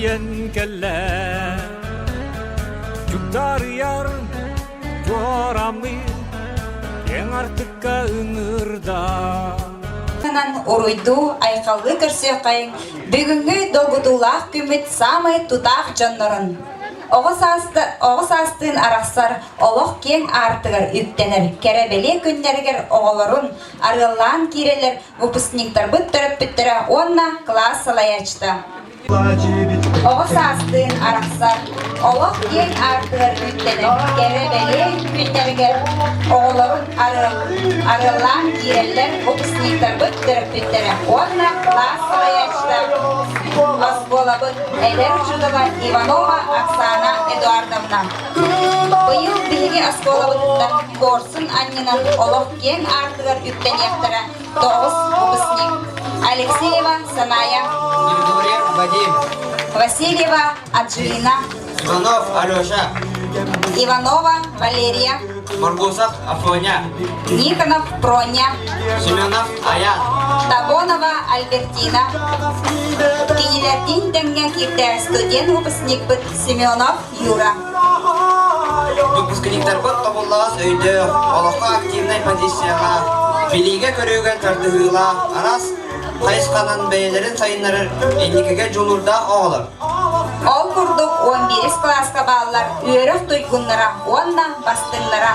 тиийэн кэллэ. Дьугдарыйар туораммыт киэҥ артыкка ыҥырда. Уруйдуу, айхаллыы көрсүөххэйиҥ бүгүҥҥү долгутуулаах күммүт саамай тутаах дьоннорун. Оҕо оҕо саастыын арахсар олох киэҥ аартыгар үктэнэр кэрэ бэлиэ күннэригэр оҕолорун арыаллаан киирэллэр выпускниктарбыт төрөппүттэрэ уонна кылаас салайааччыта. Оҕо саастыын арахсар, олох киэҥ аартыгар үктэнэр кэрэ-бэлиэ күннэригэр оҕолорун арыаллаан киирэллэр выпускниктарбыт төрөппүттэрэ уонна кылаас салайааччыта оскуолабыт эдэр учуутала Иванова Оксана Эдуардовна. Быйыл биһиги оскуолабытыттан куорсун анньынан олох киэҥ аартыгар үктэниэхтэрэ тоҕус выпускник. Алексеева Саная. Григорьев Вадим. Васильева Аджина. Иванов Алеша. Иванова Валерия. Моргусов Афоня. Никонов Проня. Семенов Аян. Табонова Альбертина. Кинилэрдиин тэҥҥэ киирдэ студент выпускникпыт Семенов Юра. Выпускниктарбыт тобуллаҕас өйдөөх, олоххо активнай позицияҕа, билиигэ-көрүүгэ тардыһыылаах, араас хайысханан бэйэлэрин сайыннарар инникигэ дьулуурдаах оҕолор. Ол курдук 11 кылааска бааллар үөрэх туйгуннара уонна бастыҥнара,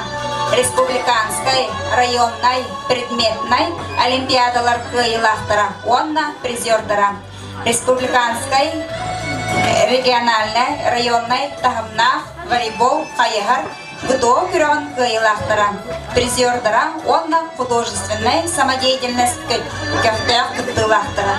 республиканскай, районнай, предметнай олимпиадалар кыайыылаахтара уонна призердара. Республиканскай, региональнай, районнай таһымнаах волейбол, хайыһар, ГТО күрэҕин кыайыылаахтара, призердара уонна художественнай самодеятельность көхтөөх кыттыылаахтара.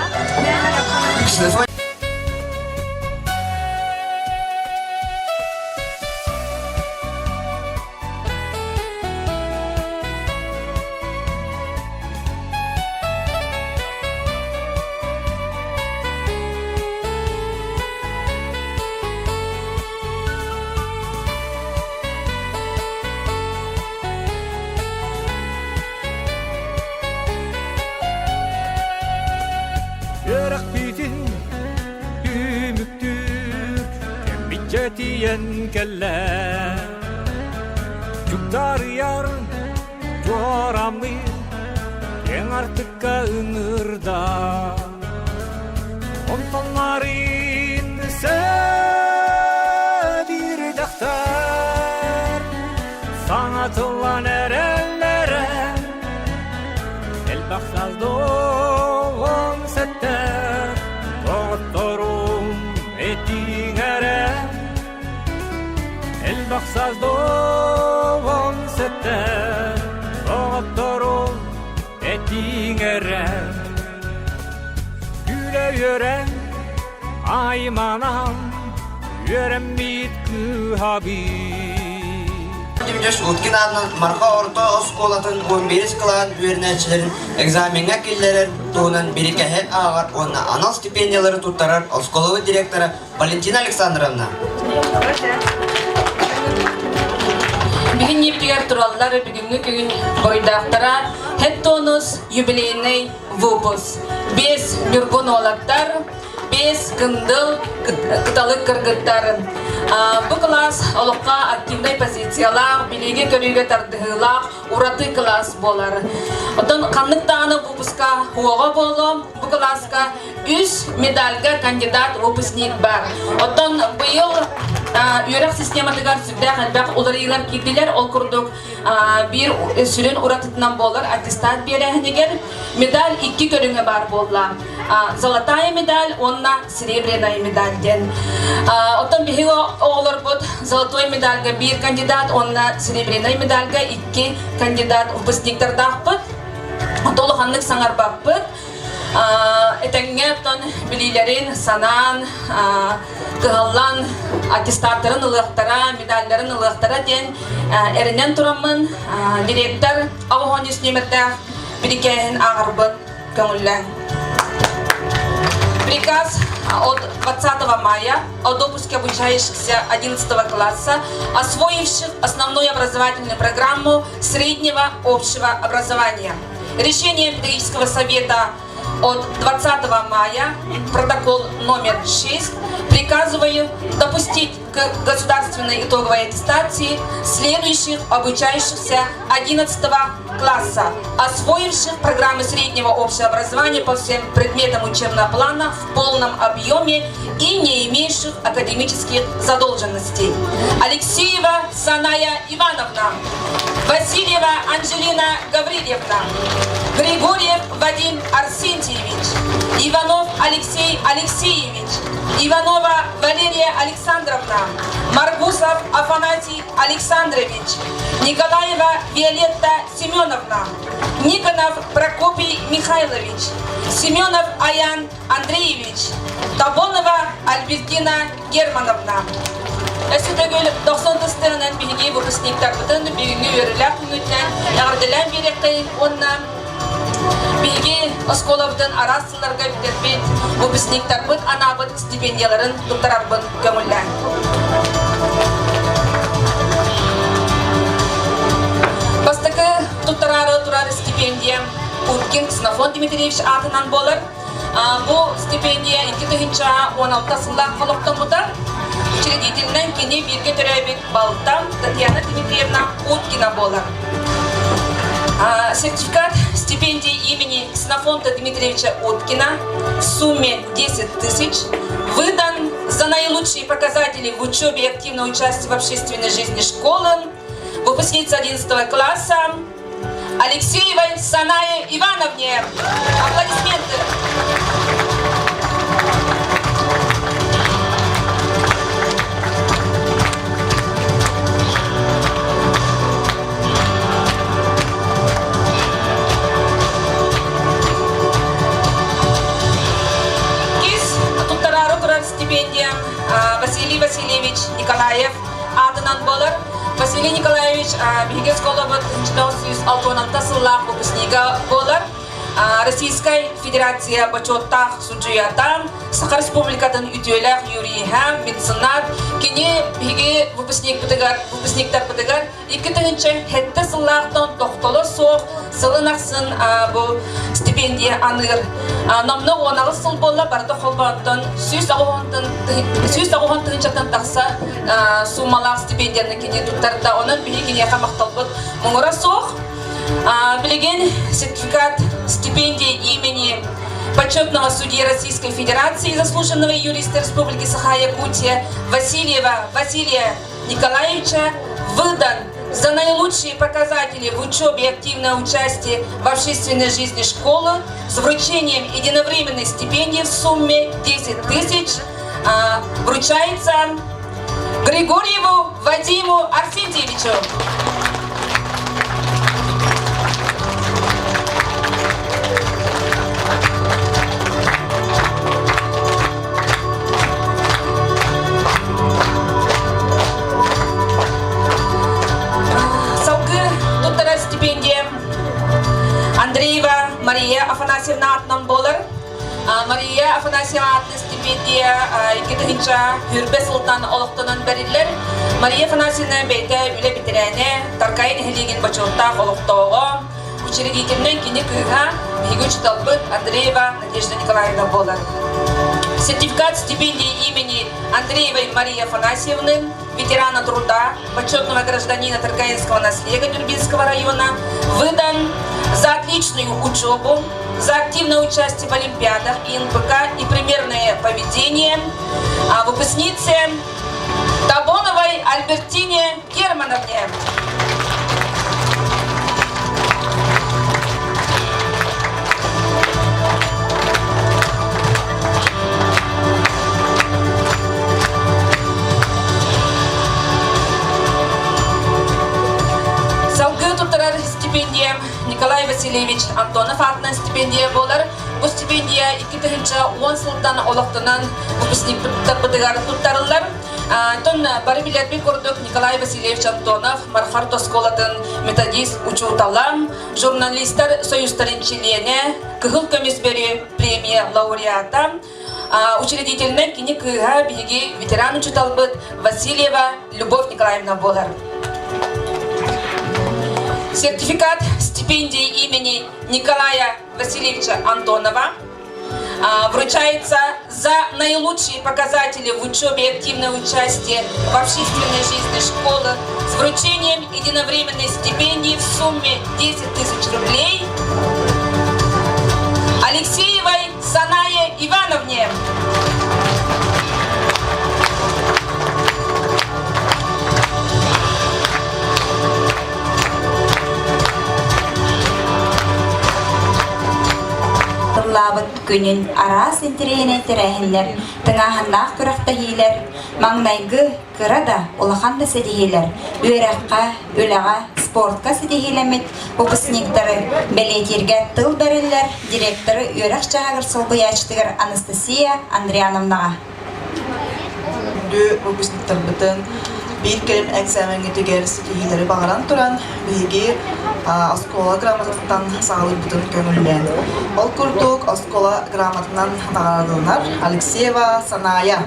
Үөрэхпитин түмүктүүр кэммит тиийэн кэллэ. Дьугдарыйар туораммыт киэҥ артыкка ыҥырда. Онтон марын сөбүр дьахтар саҥа тыллан эрэллэрэ элбэх саздоҕон сэттэр доҕотторум этиҥэрэ элбэх саздоҕон сэттэр доҕотторум этиҥэрэ Күлэ-үөрэ айманан үөрэммит кыыһабыт. Дмитрий Уткин аатынан Марха орто оскуолатын 11 кылааһын үөрэнээччилэрин экзамеҥҥа киллэрэр туһунан бирикэһи ааҕар уонна анал стипендиялары туттарар оскуолабыт директора Валентина Александровна. Бүгүн ньиэбитигэр тураллар бүгүҥҥү күн буруйдаахтара Хеттонус юбилейный выпуск. Биэс ньургун уолаттар, биэс кындыл кыталык кыргыттар. Бу кылаас олоххо активнай позициялаах, билиигэ-көрүүгэ тардыһыылаах ураты кылаас буолар. Оттон ханнык даҕаны выпуска уоҕа буолуо, бу кылааска үс медальга кандидат выпускник бар. Оттон быйыл үөрэх систематыгар сүрдээх элбэх уларыйыылар киирдилэр. Ол курдук биир сүрүн уратытынан буолар аттестат биэрээһинигэр медаль икки көрүҥэ баар буолла. Золотая медаль уонна серебряная медаль диэн. Оттон биһиги оҕолорбут золотой медальга биир кандидат уонна серебряная медальга икки кандидат выпускниктардаахпыт. Толуханнык саҥарбаппыт. Этэҥҥэ оттон билиилэрин санаан, кыһаллан аттестаттарын ылыахтара, медалларын ылыахтара диэн эрэнэн тураммын директор 83 нүөмэрдээх бирикээһин ааҕарбын көҥүллээн. Приказ от 20 мая о допуске обучающихся 11 класса, освоивших основную образовательную программу среднего общего образования. Решение педагогического совета от 20 мая, протокол номер 6, приказываю допустить к государственной итоговой аттестации следующих обучающихся 11 класса, освоивших программы среднего общего образования по всем предметам учебного плана в полном объеме и не имеющих академических задолженностей. Алексеева Саная Ивановна, Васильева Анжелина Гаврильевна, Григорьев Вадим Арсентьевич, Иванов Алексей Алексеевич, Иванова Валерия Александровна, Маргусов Афанасий Александрович, Николаева Виолетта Семеновна, Никонов Прокопий Михайлович, Семенов Аян Андреевич, Табонова Альбертина Германовна. Өссө төгүл 90 тыстыынан биһиги выпускниктарбытын бүгүҥҥү үөрүүлээх күҥҥүтүнэн эҕэрдэлээн биэриэххэйин уонна биһиги оскуолабытын араас сылларга бүтэрбит выпускниктарбыт анаабыт стипендияларын туттарарбын көҥүллээн. Бастакы туттараары турар стипендия Уткин Ксенофонт Дмитриевич аатынан буолар. Бу стипендия 2016 сыллаах олохтоммута. Учредителинэн кини бииргэ төрөөбүт балта Татьяна Дмитриевна Уткина буолар. Сертификат стипендии имени Ксенофонта Дмитриевича Уткина в сумме 10 тысяч выдан за наилучшие показатели в учебе и активное участие в общественной жизни школы выпускница 11 класса Алексеевой Санае Ивановне. Аплодисменты! Кис туттараары турар стипендия Василий Васильевич Николаев аатынан буолар. Василий Николаевич биһиги оскуолабыт 1966 сыллаах выпускнига буолар. Российскай Федерация бочуоттаах судьуйата, Саха Республикатын үтүөлээх юриһа, меценат. Кини биһиги выпускникпытыгар, выпускниктарбытыгар 2007 сыллаахтан тохтоло суох сылын ахсын бу стипендия аныыр. Номно 18 сыл буолла барыта холбооттон 190 тыһыынчаттан тахса суумалаах стипендияны кини туттарда. Онон биһиги киниэхэ махталбыт муҥура суох. Билигин сертификат стипендии имени почетного судьи Российской Федерации, заслуженного юриста Республики Саха-Якутия Васильева Василия Николаевича выдан за наилучшие показатели в учебе и активное участие в общественной жизни школы с вручением единовременной стипендии в сумме 10 тысяч вручается Григорьеву Вадиму Арсентьевичу. Салгыы туттарар стипендия Андреева Мария Афанасьевна атынан буолар. Мария Афанасьева аатынан стипендия 2000 сылтан олохтонон бэриллэр. Мария Афанасьевна бэйэтэ үлэ бэтэрээнэ, Таркай нэһилиэгин бочуоттаах олохтооҕо, учредительнай кини кыыһа, биһиги учууталбыт Андреева Надежда Николаевна буолар. Сертификат стипендии имени Андреевой Марии Афанасьевны, ветерана труда, почетного гражданина Таркаинского наслега Нюрбинского района, выдан за отличную учебу, за активное участие в олимпиадах и НПК и примерное поведение а выпускнице Табоновой Альбертине Германовне. Салгыы туттарар стипендия Николай Васильевич Антонов аатынан стипендия буолар. Бу стипендия 2010 сылтан олохтонон выпускниктарбытыгар туттарыллар. Онтон бары билэрбит курдук Николай Васильевич Антонов Мархарт оскуолатын методист учуутала, журналистар союзтарын чилиэнэ, Кыһыл көмүс бөрү премия лауреата, учредительнай кини кыыһа биһиги ветеран учууталбыт Васильева Любовь Николаевна буолар. Сертификат стипендии имени Николая Васильевича Антонова вручается за наилучшие показатели в учебе и активное участие в общественной жизни школы с вручением единовременной стипендии в сумме 10 тысяч рублей Алексеевой Санае Ивановне. Тыллаабыт күнүн араас интэриэһинэй тэрээһиннэр, тыҥааһыннаах күрэхтэһиилэр, маҥнайгы кыра да, улахан да ситиһиилэр, үөрэххэ, үлэҕэ, спортка ситиһиилэммит выпускниктары бэлиэтииргэ тыл бэриллэр директоры үөрэх чааһыгар солбуйааччытыгар Анастасия Андриановнаҕа. Күндү выпускниктарбытын биир кэлим экзамеҥҥитигэр ситиһиилэри баҕаран туран, биһиги оскуола грамотатыттан саҕалыырбытын көҥүллээн. Ол курдук оскуола грамотанан наҕараадаланар Алексеева Саная.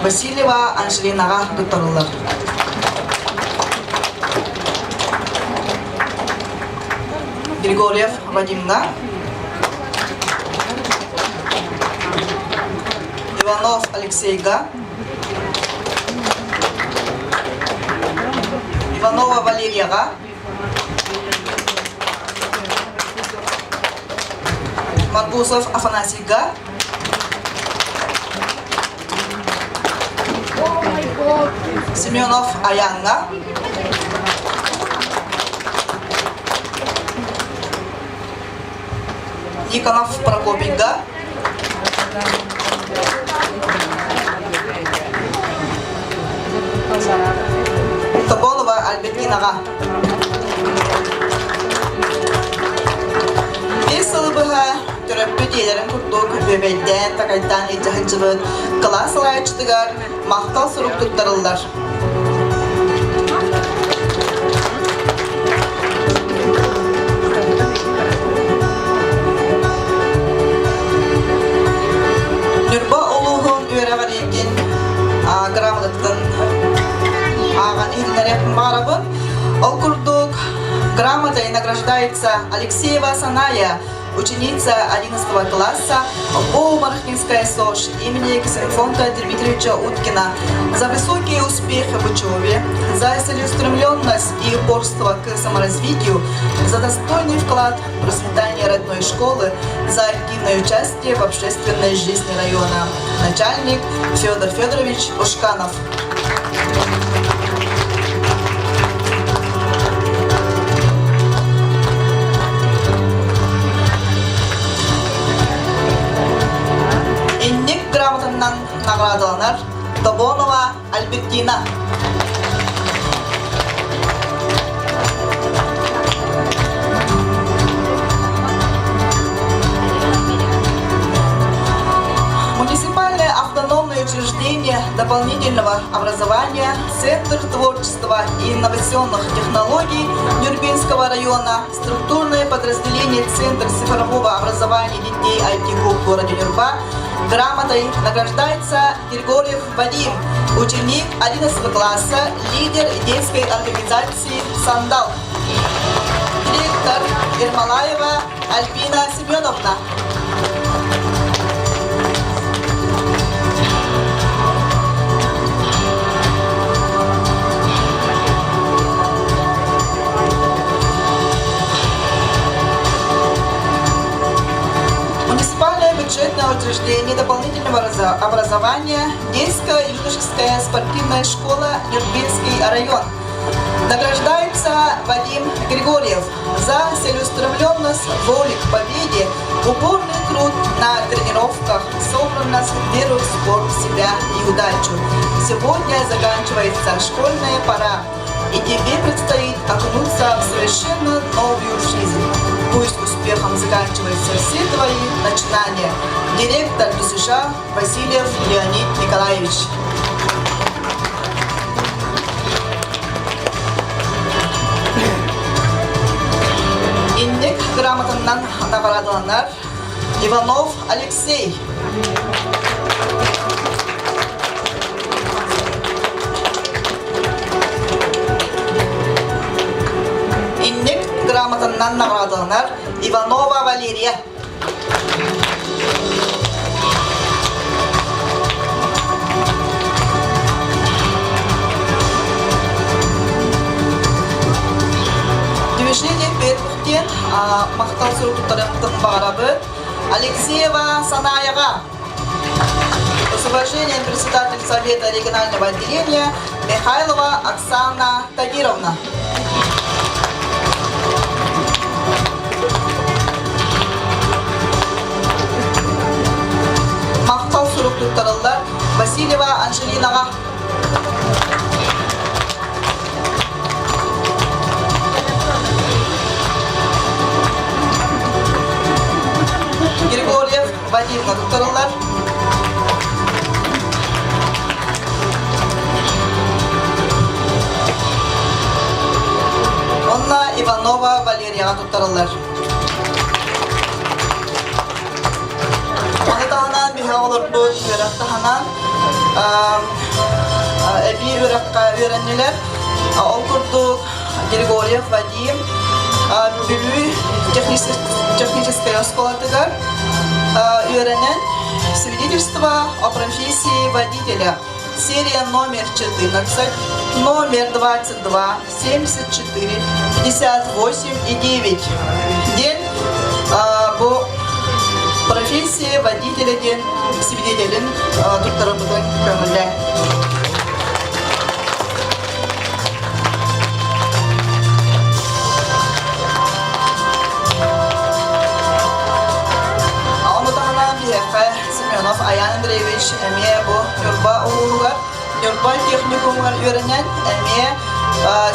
Васильева Анжелинаҕа туттарыллар. Григорьев Вадимна, Иванов Алексейга, Иванова Валерияға, Маргусов Афанасийга, Семенов Аянга, Никонов Прокопийга, Тоболова Альбертинаҕа. Биир сылы быһа төрөппүт ийэлэрин курдук бүөбэйдээн, такайдаан илдьэ сылдьыбыт кылаас салайааччытыгар махтал сурук туттарыллар. Ньурба улууһун үөрэҕириитин грамотатын ааҕан иһитиннэриэхпин баҕарабын. Ол курдук, грамотой награждается Алексеева Саная, ученица 11 класса ОПО Мархинская СОЖ имени Ксенофонта Дмитриевича Уткина за высокие успехи в учебе, за целеустремленность и упорство к саморазвитию, за достойный вклад в процветание родной школы, за активное участие в общественной жизни района. Начальник Федор Федорович Ушканов. Инник грамотаннан наградаланар Тобонова Альбертина. Муниципальное автономное учреждение дополнительного образования Центр творчества и инновационных технологий Нюрбинского района, структурное подразделение Центр цифрового образования детей IT-клуб в городе Нюрба грамотой награждается Григорьев Вадим, ученик 11 класса, лидер детской организации «Сандал». Директор Ермолаева Альбина Семеновна. Муниципальное бюджетное учреждение дополнительного образования Детская юношеская спортивная школа Нюрнбергский район. Награждается Вадим Григорьев за целеустремленность, волю к победе, упорный труд на тренировках, собранность, веру в спорт, в себя и удачу. Сегодня заканчивается школьная пора, и тебе предстоит окунуться в совершенно новую жизнь. Пусть успехом заканчиваются все твои начинания. Директор ДСШ Васильев Леонид Николаевич. Инник грамотаннан наҕараадаланар Иванов Алексей. грамотатынан наҕараадаланар Иванова Валерия. Движение вверх диэн махтал сурук туттарыахпытын баҕарабыт. Алексеева Санаева. С уважением председатель Совета регионального отделения Михайлова Оксана Тагировна. Махтал сурук туттарыллар Васильева Анжелинаҕа. Григорьев Вадимна туттарыллар. Онна Иванова Валерияҕа туттарыллар. Маны таһынан биһи оҕолорбут үөрэх таһынан эбии үөрэххэ үөрэннилэр. Ол курдук Григорьев Вадим Бүлүү техническэй оскуолатыгар үөрэнэн свидетельство о профессии водителя серия номер 14, номер 22, 74, 58 и 9 диэн бу профессия водителя диэн свидетелин туттарарбытын көҥүллээн. Ону таһынан биһиэхэ Семенов Аян Андреевич эмиэ бу Ньурба улууһугар Ньурба техникумугар үөрэнэн эмиэ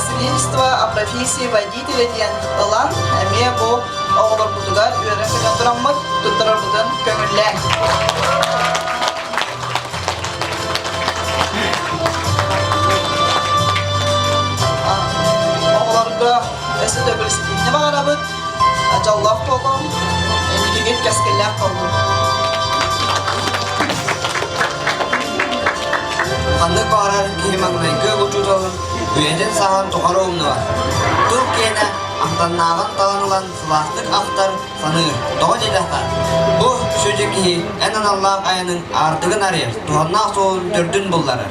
свидетельство о профессии водителя диэн ылан эмиэ бу оҕолорбутугар үөрэн көтөн тураммыт туттарарбытын көҥүллээҥ. Оҕолорго өссө төгүл ситиһиини баҕарабыт, дьоллоох буолуҥ, инникигит кэскиллээх буоллун. Ханнык баҕарар киһи маҥнайгы учууталын үйэтин сааһын тухары умнубат. Тыл киэнэ амтаннааҕын талан ылан сылаастык ахтар, саныыр. Тоҕо диэтэххэ, бу сүдү киһи эн аналлаах айанын аартыгын арыйар, туһаннаах суолун төрдүн булларар.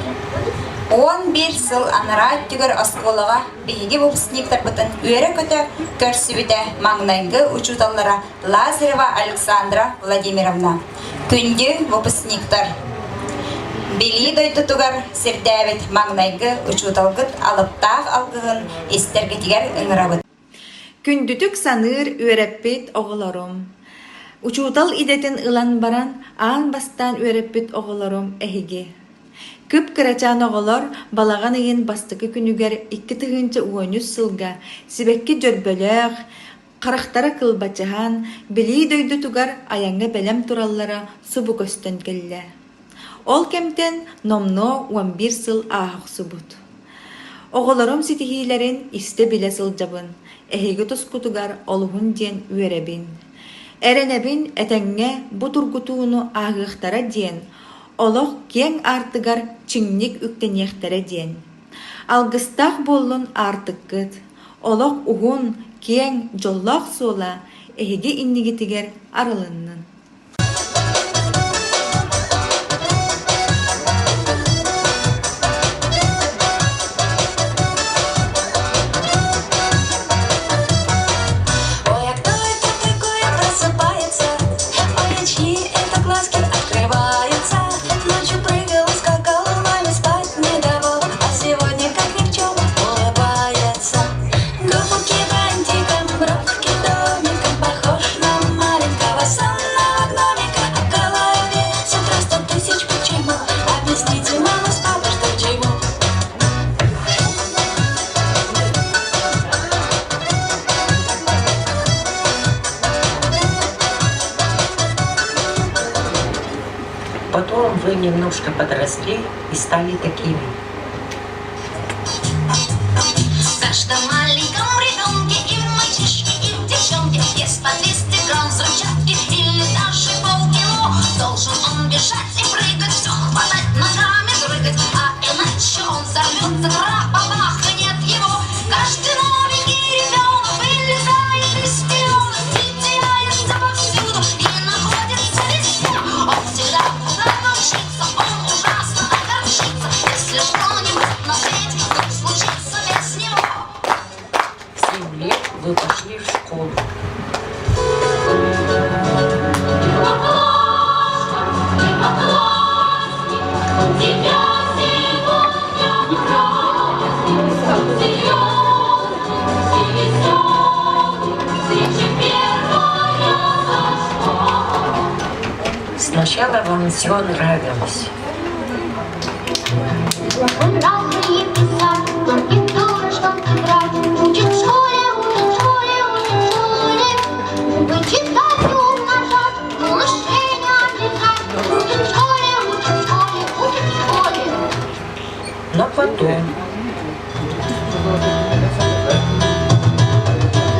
11 сыл анараа өттүгэр оскуолаҕа биһиги выпускниктарбытын үөрэ-көтө көрсүбүтэ маҥнайгы учууталлара Лазарева Александра Владимировна. Күндү выпускниктар! Билии дойдутугар сирдээбит маҥнайгы учууталгыт алыптаах алгыһын истэргитигэр ыҥырабыт. Күндүтүк саныыр, үөрэппит оҕолорум. Учуутал идэтин ылан баран, аан бастаан үөрэппит оҕолорум эһиги. Кып-кырачаан оҕолор балаҕан ыйын бастакы күнүгэр 2013 сылга сибэкки дьөрбөлөөх, харахтара кылбачыһан, билии дойдутугар айаҥҥа бэлэм тураллара субу көстөн кэллэ. Ол кэмтэн номнуо 11 сыл ааһа охсубут. Оҕолорум ситиһиилэрин истэ-билэ сылдьабын, эһиги тускутугар олуһун диэн үөрэбин. Эрэнэбин этэҥҥэ бу тургутууну ааһыахтара диэн, олох киэҥ аартыгар чиҥник үктэниэхтэрэ диэн. Алгыстаах буоллун аартыккыт, олох уһун, киэҥ, дьоллоох суола эһиги иннигитигэр арылыннын. Ой, а кто это такое просыпается? Ой, чьи это глазки открываются? Ночью прыгал, скакал, маме спать не давал, а сегодня как ни в чем улыбается. Губки бантиком, бровки домиком, похож на маленького сонного гномика. А в голове с утра 100 000 почему? Объясните, мама с папой, что к чему? Потом вы немножко подросли и стали такими. В каждом маленьком ребенке и в мальчишке, и в девчонке есть по 200 грамм взрывчатки или даже полкило. Должен он бежать и прыгать, все хватать ногами, прыгать, а иначе он взорвется, трах-бабах, и нет его. Каждый новенький ребенок вылезает из Сначала вам все нравилось. Разные писать, партитуры, чтоб играть. Учат в школе, учат в школе, учат в школе. Зубы читать и умножать, малышей не обижать. Учат в школе, учат в школе, учат в школе. Но потом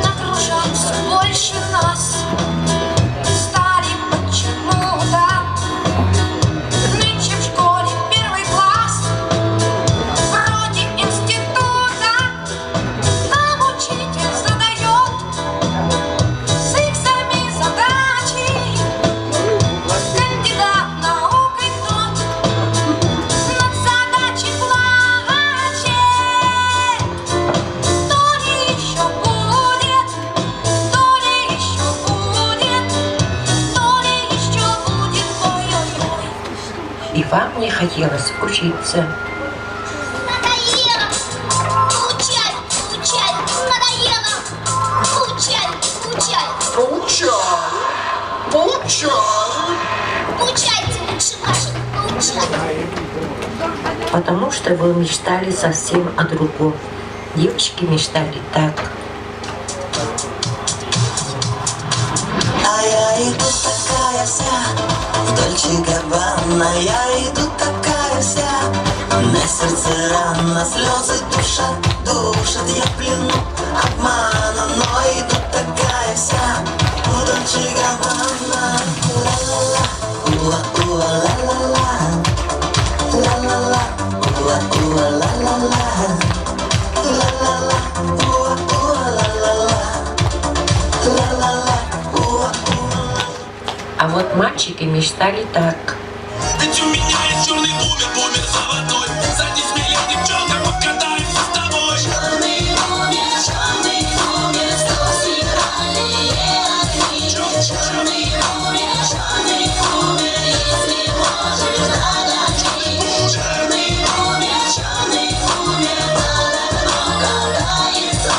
Нагружать все больше нас стали почему-то. Нынче в школе первый класс, вроде института. Нам учитель задает с иксами задачи. Кандидат наук и тот над задачей плачет. То ли еще будет, то ли еще будет, то ли еще будет, ой-ой-ой. И вам не хотелось учиться. Надоело! Получай, получай, надоело! Получай, получай! Получаю! Получаю! Получайте лучше ваших, получайте! Потому что вы мечтали совсем о другом. Девочки мечтали так. А я иду такая вся в Дольче Габбана, я иду такая вся На сердце рана, слезы душат, душат Я в плену обмана, но иду такая вся в Дольче Габбана Ла-ла-ла, уа-уа, ла-ла-ла Ла-ла-ла, уа-уа, ла-ла-ла Ла-ла-ла, уа-уа, ла-ла-ла Ла-ла-ла, уа-уа А вот мальчики мечтали так. Ведь у меня есть черный бумер, бумер золотой Садись, милый девчонка, покатаемся с тобой Черный бумер, черный бумер, стоп огни. Черный бумер, черный бумер, если можешь, догони. Черный бумер, черный бумер, под окном катается.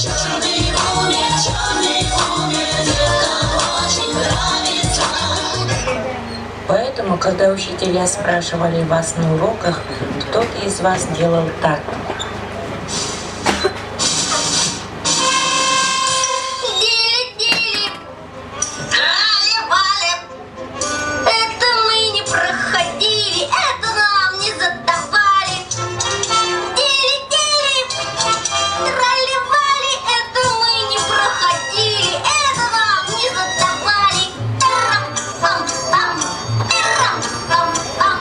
Черный бумер, черный бумер, девкам очень нравится. Поэтому, когда учителя спрашивали вас на уроках, кто-то из вас делал так. Дили-дили, трали-вали. Это мы не проходили, это нам не задавали. Дили-дили, трали-вали, это мы не проходили, это нам не задавали. Тарам-пам-пам, тарам-пам-пам.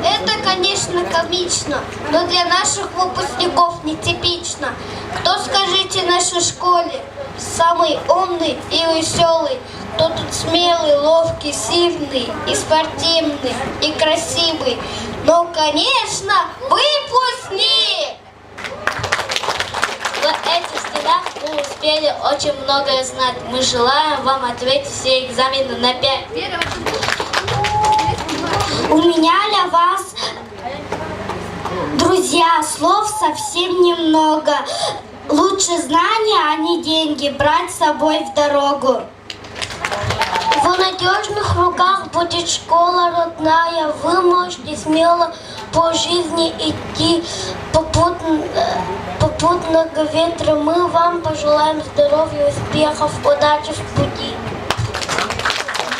Это, конечно, комично, но для наших выпускников нетипично. Кто, скажите, в нашей школе самый умный и веселый? Кто тут смелый, ловкий, сильный и спортивный, и красивый? Ну, конечно, выпускник! В этих стенах вы успели очень многое знать. Мы желаем вам ответить все экзамены на пять. У меня для вас, друзья, слов совсем немного. Лучше знания, а не деньги брать с собой в дорогу. В надежных руках будет школа родная. Вы можете смело по жизни идти попутно, попутного ветра. Мы вам пожелаем здоровья, успехов, удачи в пути.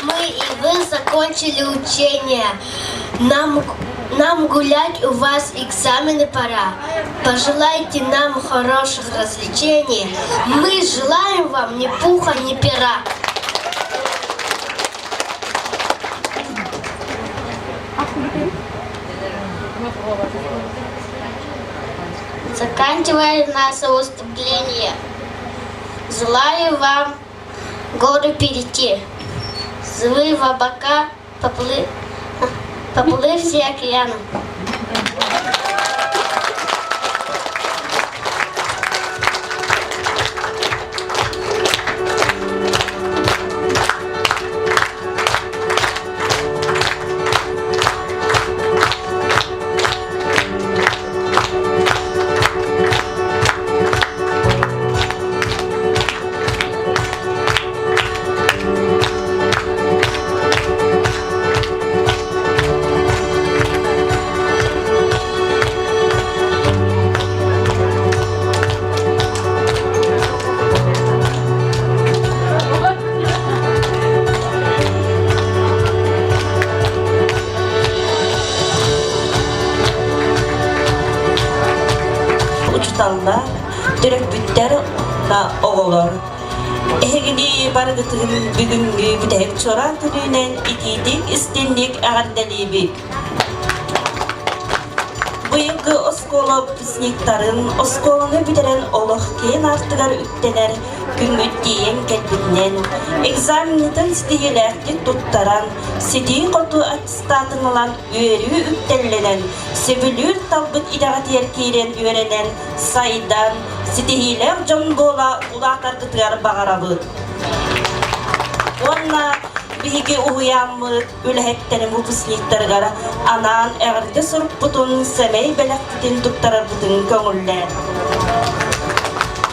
Мы и вы закончили учение. Нам гулять у вас экзамены пора. Пожелайте нам хороших развлечений. Мы желаем вам ни пуха, ни пера. Заканчивая наше выступление, желаю вам горы перейти. Злые в облака поплыв все океаны. Учууталлар, төрөппүттэр уонна оҕолор. Эһигини барыгытын бүгүҥҥү бүтэһик чуораан күнүнэн итиитик истинник эҕэрдэлиибит. Быйылгы оскуола выпускниктарын оскуоланы бүтэрэн олох киэҥ аартыгар үктэнэр күҥҥүт тиийэн кэлбитинэн, экзаменнытын ситиһиилээхтик туттаран, ситии-хотуу аттестатын ылан үөрүү үктэллэнэн, сөбүлүүр талбыт идэҕитигэр киирэн үөрэнэн, сайдан, ситиһиилээх дьон буола улаатаргытыгар баҕарабыт. Уонна биһиги уһуйааммыт үлэһиттэрин выпускниктарыгар анаан эҕэрдэ сурукпутун, сэмэй бэлэхпитин туттарарбытын көҥүллээн.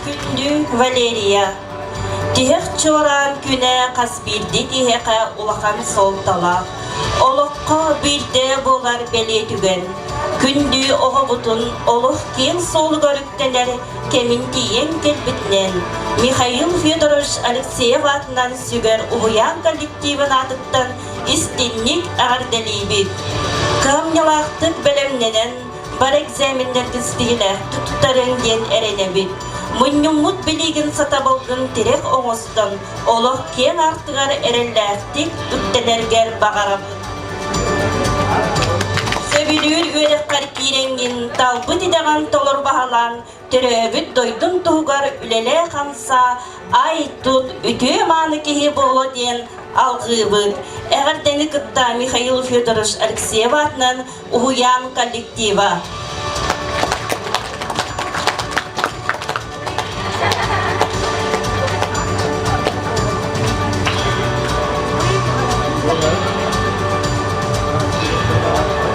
Күндү Валерия, тиһэх чуораан күнэ хас биирдии киһиэхэ улахан суолталаах. Олоххо биирдэ буолар бэлиэ түгэн. Күндү оҕобутун олох киэҥ суолугар үктэнэр кэмин тиийэн кэлбитинэн Михаил Федорович Алексеев аатынан сүгэр уһуйаан коллективын аатыттан истинник эҕэрдэлиибит. Кыһамньылаахтык бэлэмнэнэн бар экзаменнэргин ситиһилээхтик туттарыҥ диэн эрэнэбит. Мунньуммут билиигин сатабылгын тирэх оҥостон олох киэҥ аартыгар эрэллээхтик үктэнэргэр баҕарабыт. Сөбүлүүр үөрэххэр киирэҥҥин талбыт идэҕин толору баһылаан, төрөөбүт дойдуҥ туһугар үлэлээ-хамсаа, ай-тут, үтүө-мааны киһи буолуо диэн алҕыыбыт. Эҕэрдэни кытта Михаил Федорович Алексеев аатынан уһуйаан коллектива.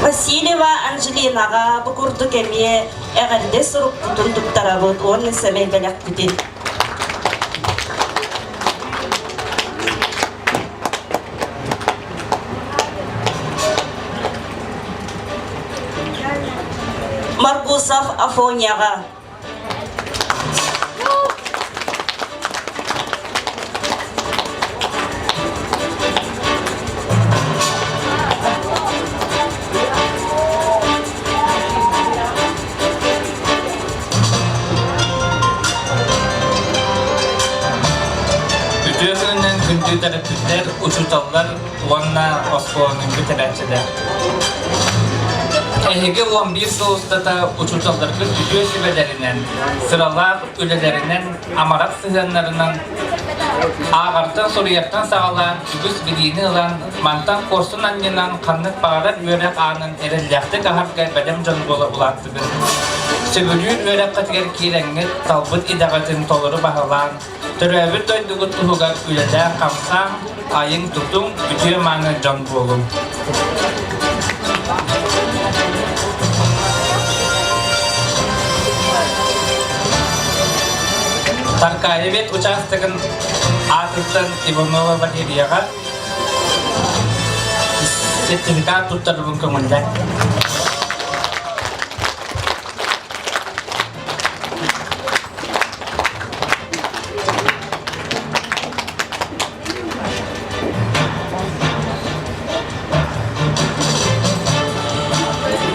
Васильева Анжелинаҕа бу курдук эмиэ эҕэрдэ сурукпутун туттарабыт уонна сэмэй бэлэхпитин. Маргусов Афоняҕа. Үтүө күнүнэн күндү төрөппүттэр, учууталлар уонна оскуоланы бүтэрээччилэр. Эһиги 11 сыл устата учууталларгыт үтүө сүбэлэринэн, сыралаах үлэлэринэн, амарах сыһыаннарынан ааҕартан, суруйартан саҕалаан үгүс билиини ылан, мантан куорсун анньынан ханнык баҕарар үөрэх аанын эрэллээхтик аһарга бэлэм дьон буола улааттыгыт. Сөбүлүүр үөрэххитигэр киирэҥҥит, талбыт идэҕитин толору баһылаан, төрөөбүт дойдугут туһугар үлэлээн-хамсаан, айыҥ-тутуҥ, үтүө-мааны дьон буолуҥ. Таркаевед учаастагын аатыттан Иванова Валерияҕа сертификат туттарбын көҥүллэр.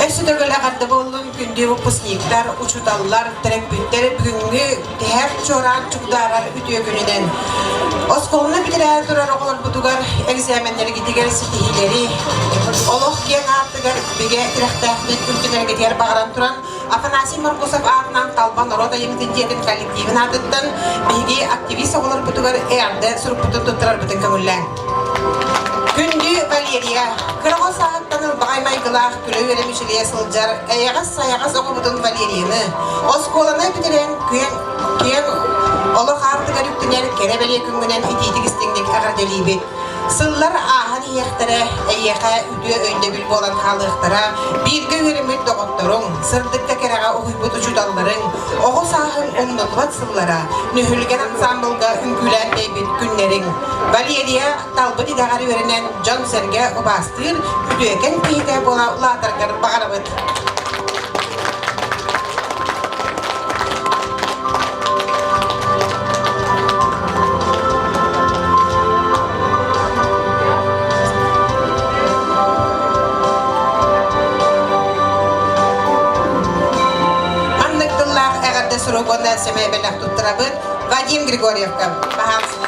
Өссө төгүл эҕэрдэ буоллун күндү выпускниктар, учууталлар, төрөппүттэр бүгүҥҥү тиһэх чуораан чугдаарар үтүө күнүнэн оскуоланы бүтэрээри турар оҕолорбутугар экзаменнэргитигэр ситиһиилэри, олох киэҥ аартыгар бигэ тирэхтээхтик үрдүнэргитигэр баҕаран туран Афанасий Моргусов аатынан Талба норуот айымньытын дьиэтин коллективин аатыттан биһиги активист оҕолорбутугар эҕэрдэ сурукпутун туттарарбытын көҥүллээҥ. Күндү Валерия, кыра оҕо сааһыттан ылбаҕай майгылаах күлэ-үөрэ мичилийэ сылдьар эйэҕэс-сайаҕас оҕобутун Валерияны оскуоланы бүтэрэн күөн киэҥ олох аартыгар үктэнэр кэрэ бэлиэ күҥҥүнэн итиитик-истиҥник эҕэрдэлиибит. Сыллар ааһан иһиэхтэрэ, эйиэхэ үтүө өйдөбүл буолан хаалыахтара, бииргэ үөрэммит доҕотторуҥ, сырдыкка-кэрэҕэ уһуйбут учууталларыҥ, оҕо сааһыҥ умнуллубат сыллара, Нүһүлгэн ансаамбылга үҥкүүлээн тэйбит күннэриҥ. Валерия талбыт идэҕэр үөрэнэн дьон-сэргэ убаастыыр үтүөкэн киһитэ буола улаатаргар баҕарабыт. Маннык тыллаах эҕэрдэ. сурук уонна сэмэй бэлэх туттарабыт Вадим Григорьевка. Пожалуйста.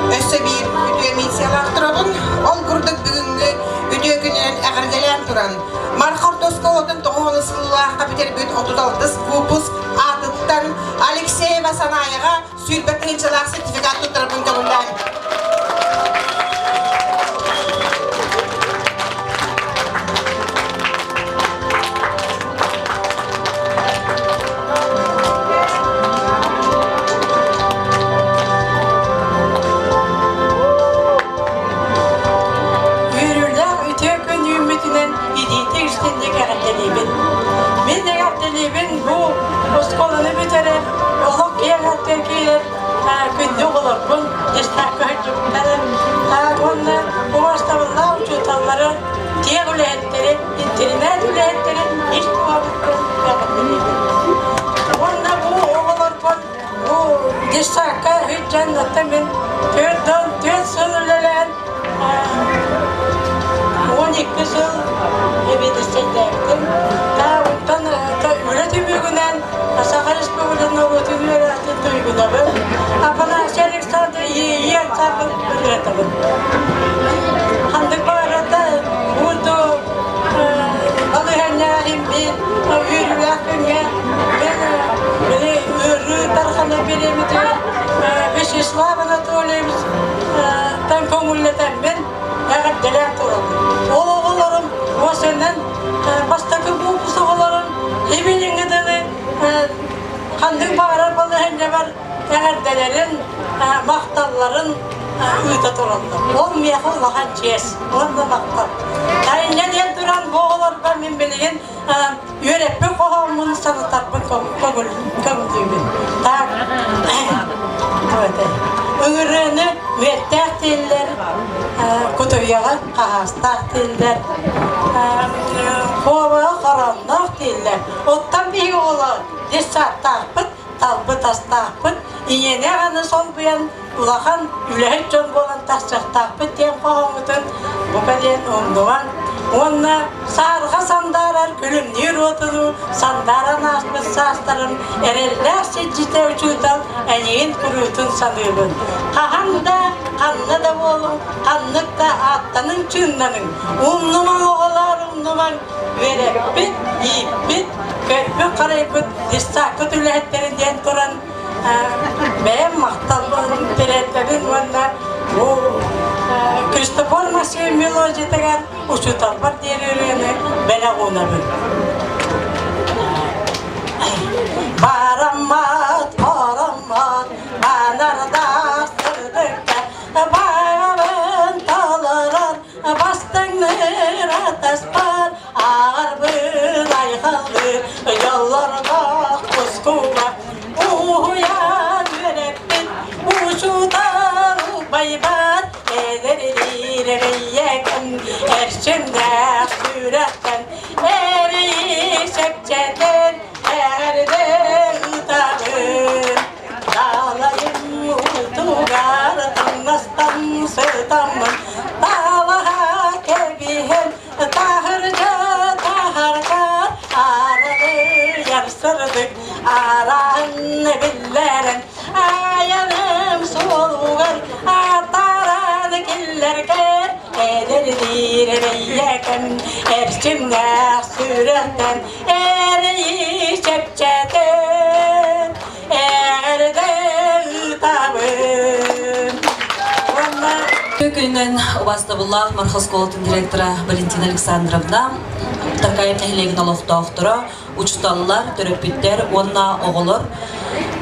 Өссө биир үтүө миссиялаах турабын. Ол курдук бүгүҥҥү үтүө күнүнэн эҕэрдэлээн туран, Марха орто оскуолатын тоҕуһун сыллаахха бүтэрбит 36 выпуск аатыттан Алексеева Санаева 20 тыһыынчалаах сертификат туттарбын көҥүллээн. Үөрүүлээх үтүө күн үүммүтүнэн илиитэ истинник эҕэрдэлиибин. Мин эҕэрдэлиибин бу оскуоланы бүтэрэр, олох киэҥ аттыгар киирэр күндү оҕолорбун, дьыстаакка сылдьыбыттарын, уонна убаастабыллаах учууталлары, киэҥ үлэһиттэри, интэринээт үлэһиттэрин ис дууһабыттан эҕэрдэлиибин. Уонна бу оҕолорбун бу детсадка сылдьан оттон мин 44 сыл үлэлээн 12 сыл эбиэдиссэйдээбитим. Онтон үлэ түмүгүнэн Саха Республикатын норуотун үөрэхтин туйгунабын. Афанасий Александр Иэйии ансаамбыл ырыатабын. Ханнык баарата буду балаһыанньаҕа иһин үөрүүлээх күҥҥэ мен били ыарыы тархана бириэмэтигэр Вячеслав Анатольевич тан көҥүллэтэммин эҕэрдэлээн турабын. Ол оҕолорум уосанан бастакы выпуск оҕолорум ибилиҥҥэ дылы ханнык баҕарар балаһыанньабар эҕэрдэлэрин, махталларын ыыта тураллар. Ол миэхэ улахан чиэс уонна махтал. Инньэ диэн туран бу оҕолорго мин билигин үөрэппит хоһооммун санатарбын көҥүллүүбүн. Так, ыҥырыаны үөттээх дииллэр, кутуйаҕы хаһаастаах дииллэр, куобаҕы хоронноох дииллэр. Оттон биһиги оҕолор детсадтаахпыт, талбыт астаахпыт, ийэни аҕаны солбуйан улахан үлэһит дьон буолан тахсыахтаахпыт диэн хоһооммутун бука диэн умнумаҥ уонна саарга сандаарар күлүмнүүр уотунуу сандааран ааспыт саастарым эрэллээх сирдьитэ учуутал эйигин куруутун саныыбын. Хаһан да, ханна да буолуҥ, ханнык да ааттаныҥ чыыннаныҥ, умнумаҥ оҕолоор, умнумаҥ, үөрэппит, ииппит, көрбүт-харайбыт детсадкыт үлэһиттэрин диэн туран бэйэм махталбын тириэрдэбин уонна бу Христофор Максимов мелодиятыгар учууталбар диэри ырыаны бэлэх уунабын. Бараммат, хороммот, банардаах сырдыкка баҕабын толорор бастыҥныр атаспар аарбын айхаллыы дьоллордоох тускуба уһуйан үөрэппит учуутал убайбар эдэрдиир эрэйэкэн эрчимнээх сүрэхтэн эрэйи чэпчэтэн эҕэрдэ ыытабын Таалайым уутугар таҥнастан сытаммын таалаһа кэбиһэн таһырдьа таһарга аралыйар сырдык араан биллэрэн айаным суолугар атааран киллэргэр эдэрдиир эрэйэкэн эрчимнээх сүрэхтэн эрэйи чэпчэтэн эҕэрдэ ыытабын уонна Күнүнэн убаастабыллаах Марха оскуолатын директора Валентина Александровна, Таркаев нэһилиэгин олохтоохторо, учууталлар, төрөппүттэр уонна оҕолор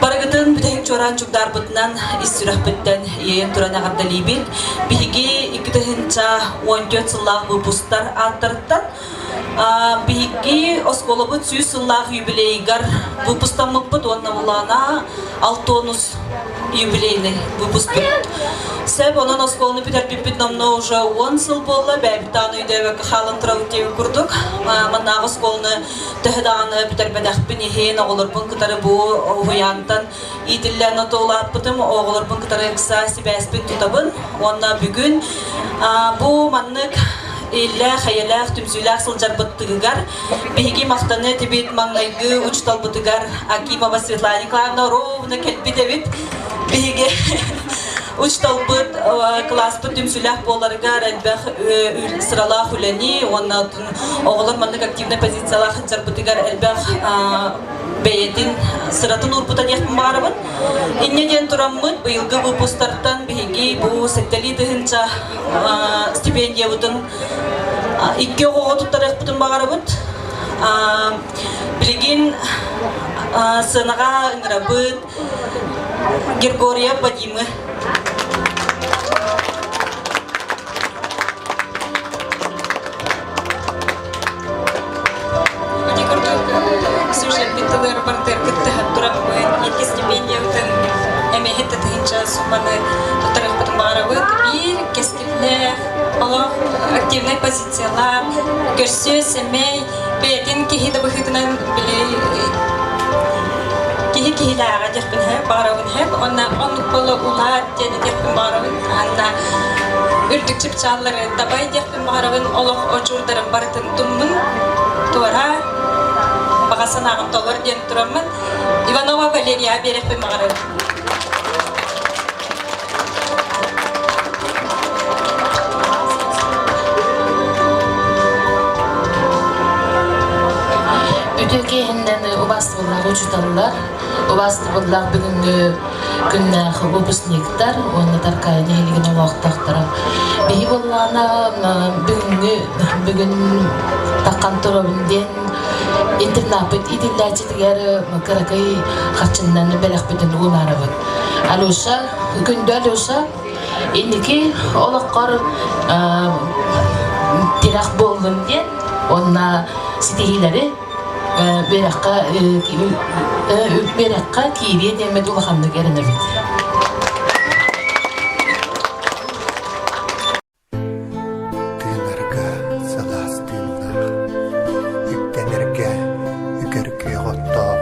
барыгытын бүтэһик чуораан чугдаарбытынан ис сүрэхпиттэн иэйэн туран эҕэрдэлиибин. Биһиги 2014 сыллаах выпустар ааттарыттан. Биһиги оскуолабыт 100 сыллаах юбилейыгар выпустаммыппыт уонна булаана алтонус юбилейный выпуспут. Сөп, онон оскуоланы бүтэрбиппит номно уже 10 сыл буолла, бэйэбит даҕаны өйдөөбөккө хаалан турабыт диэбит курдук. Маннааҕы оскуоланы төһө даҕаны бүтэрбэтэхпин иһин, оҕолорбун кытары бу уһуйаантан иитиллэн отуулааппытым, оҕолорбун кытары ыкса сибээспин тутабын. Уонна бүгүн бу маннык иллээх, эйэлээх, түмсүүлээх сылдьарбыт тыгыгар биһиги махтаны этибит маҥнайгы учууталбытыгар Акимова Светлана Николаевна ровно кэлбит эбит. Биһиги учууталбыт кылааспыт түмсүүлээх буоларыгар элбэх сыралаах үлэни уонна оҕолор маннык активнай позициялаах сылдьарбытыгар элбэх бэйэтин сыратын уурбута диэхпин баҕарабын. Инньэ диэн тураммыт быйылгы выпустартан биһиги бу сэттэлии тыһыынча стипендиябытын икки оҕоҕо туттарыахпытын баҕарабыт. Билигин сыанаҕа ыҥырабыт Григорьев Вадимы. Ити курдук сюжеппит тылыгар бардыар кыттыһан тураммын икки стипендиябытын эмиэһит тыһыынча сумманы туттарыахпытын баҕарабыт. Биир кэскиллээх, олох активнай позициялаах, көрсүө сэмэй, бэйэтин киһи да быһыытынан били киһи киһилээҕэ диэхпин сөп, баҕарабын сөп. Онно оннук буола улаат диэн этиэхпин баҕарабын. Анна үрдүк чыпчааллары дабай диэхпин баҕарабын. Олох очурдарын барытын тумнун, туора баҕа санааҕын толор диэн тураммын Иванова Валерия биэриэхпин баҕарабын. Үтүө киэһиннэн убаастабыллаах учууталлар, убаастабыллаах бүгүҥҥү күннээх выпускниктар уонна Таркаайы нэһилиэгин олохтоохторо. Биһи буоллаҕына бүгүҥҥү бүгүн таххан турабын диэн интернаппыт иитиллээччитигэр кыракый харчыннан бэлэхпитин уунаарабыт. Алеша, күндү Алеша, инники олоххор тирэх буоллун диэн уонна ситиһиилэри үөрэххэ үөрэххэ киириэ диэммит улаханнык эрэнэбит. Тыынарга сылаас тыыннаах, үктэнэргэ үкэр күөх оттоох,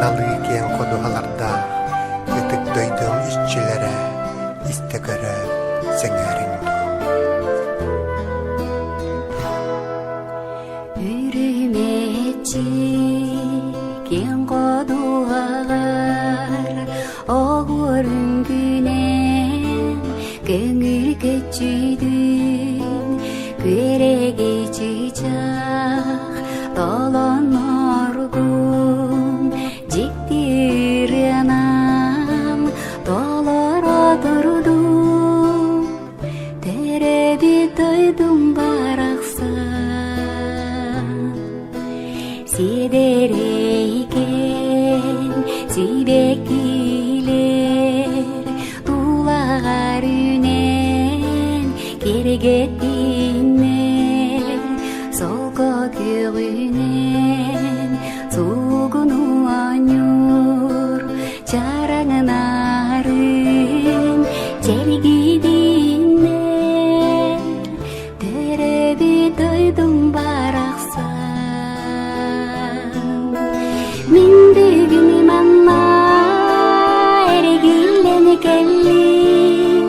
налыы киэҥ ходуһалардаах ытык дойдум иччилэрэ истэ-көрө сэҥээриҥ дуу. Үрүмэччи киэҥ ходуһалар Оһуор үҥкүүнэн көҥүл көччүйдүн Күөрэгэй чыычаах толонноргун Дьикти ырыанан толоро турдум Төрөөбүт дойдум барахсан Сиэдэрэй сибэккилэр тулаҕар үүнэн киэргэттиннэр солко күөҕүнэн суугуну оонньуур чараҥнарын чэлгийдиннэр Төрөөбүт дойдум барахсан Мин бүгүн манна эргиллэн кэллим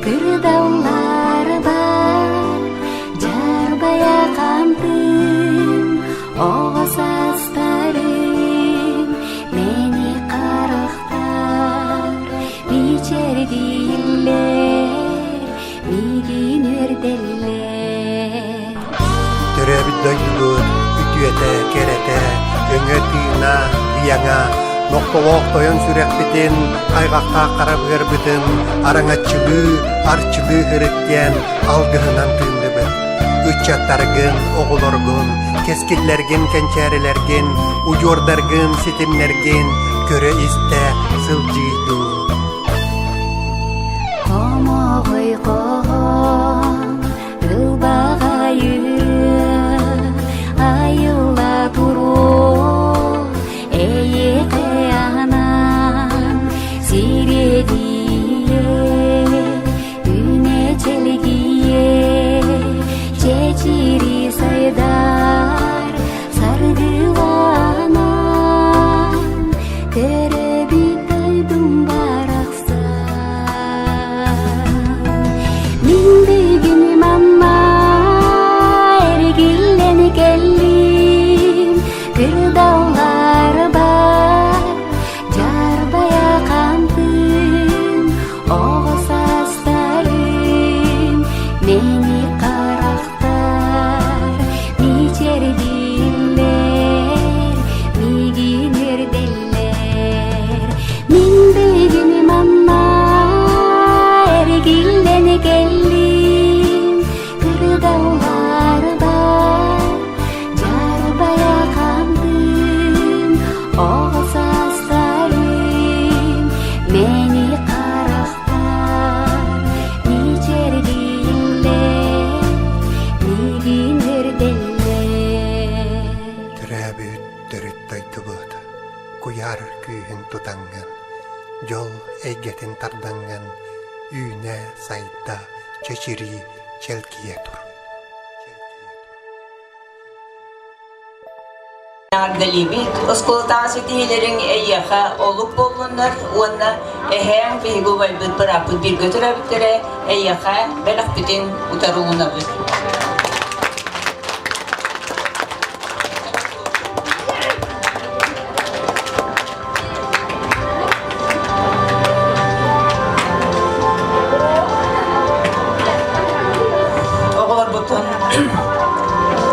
Кырдалларбар дьарбайа хаамтым Оҕо саастарым мени харахтар Мичэрдииллэр миигин үөрдэллэр Төрөөбүт дойдубут үтүөтэ, кэрэтэ, өҥө-тыына, ыйаҥа, нохтолоох тойон сүрэхпитин, хайҕахтаах хара быарбытын араҥаччылыы, арчылыы ырыт диэн алгыһынан тыынныбыт. Ыччаттаргын, оҕолоргун, кэскиллэргин, кэнчээрилэргин, удьуордаргын, ситимнэргин көрө-истэ сылдьыый дуу. Хомоҕой хоһоон ылбаҕайыа. дойдубут куйаар күүһүн тутаҥҥын, дьол эйгэтин тардаҥҥын үүнэ-сайда, чэчирии, чэлгийэ тур. Эҕэрдэлиибит оскуолатааҕы ситиһиилэриҥ эйиэхэ олук буоллуннар уонна эһээҥ биһиги убайбыт бырааппыт бииргэ төрөөбүттэрэ эйиэхэ бэлэхпитин утары уунабыт. Оҕолорбутун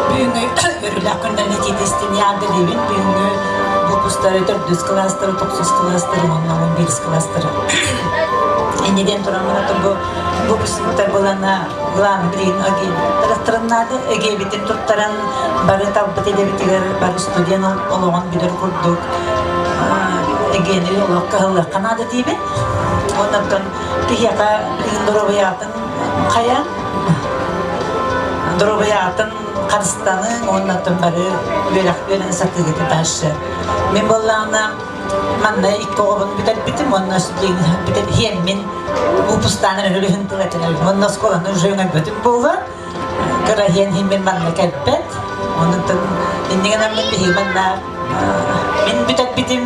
бүгүҥҥү үөрүүлээх күннэрин итиитистин яардылыыбын бүгүҥҥү выпустары төрдүс кылаастары, тохсус кылаастары уонна он биирис кылаастары. Инниден туран бу выпускниктар булана главный билигин агиттарастарыннаады эгиэбитин туттаран бары талбыт идэбитигэр бары студент олоҕун билэр курдук эгиэни олох кыһаллыахха наада диибин. Оннуттан киһиэхэ билигин доруобуйаатын хайаан доруобуйаатын харыстаныҥ уоннаттан бары үөрэх үөрэнэ сатыыгыт дальше. Мин буоллаҕына манна икки оҕобун бүтэрбитим уонна бүтэр иһиэммин выпустаан эрэр үһүн тыл этинэр уонна оскуоланы уже өҥөйбөтүм буолла. Кыра иһиэн иһиммин манна кэлбэт. Онуттан иннигинэн мин биһиги манна мин бүтэрбитим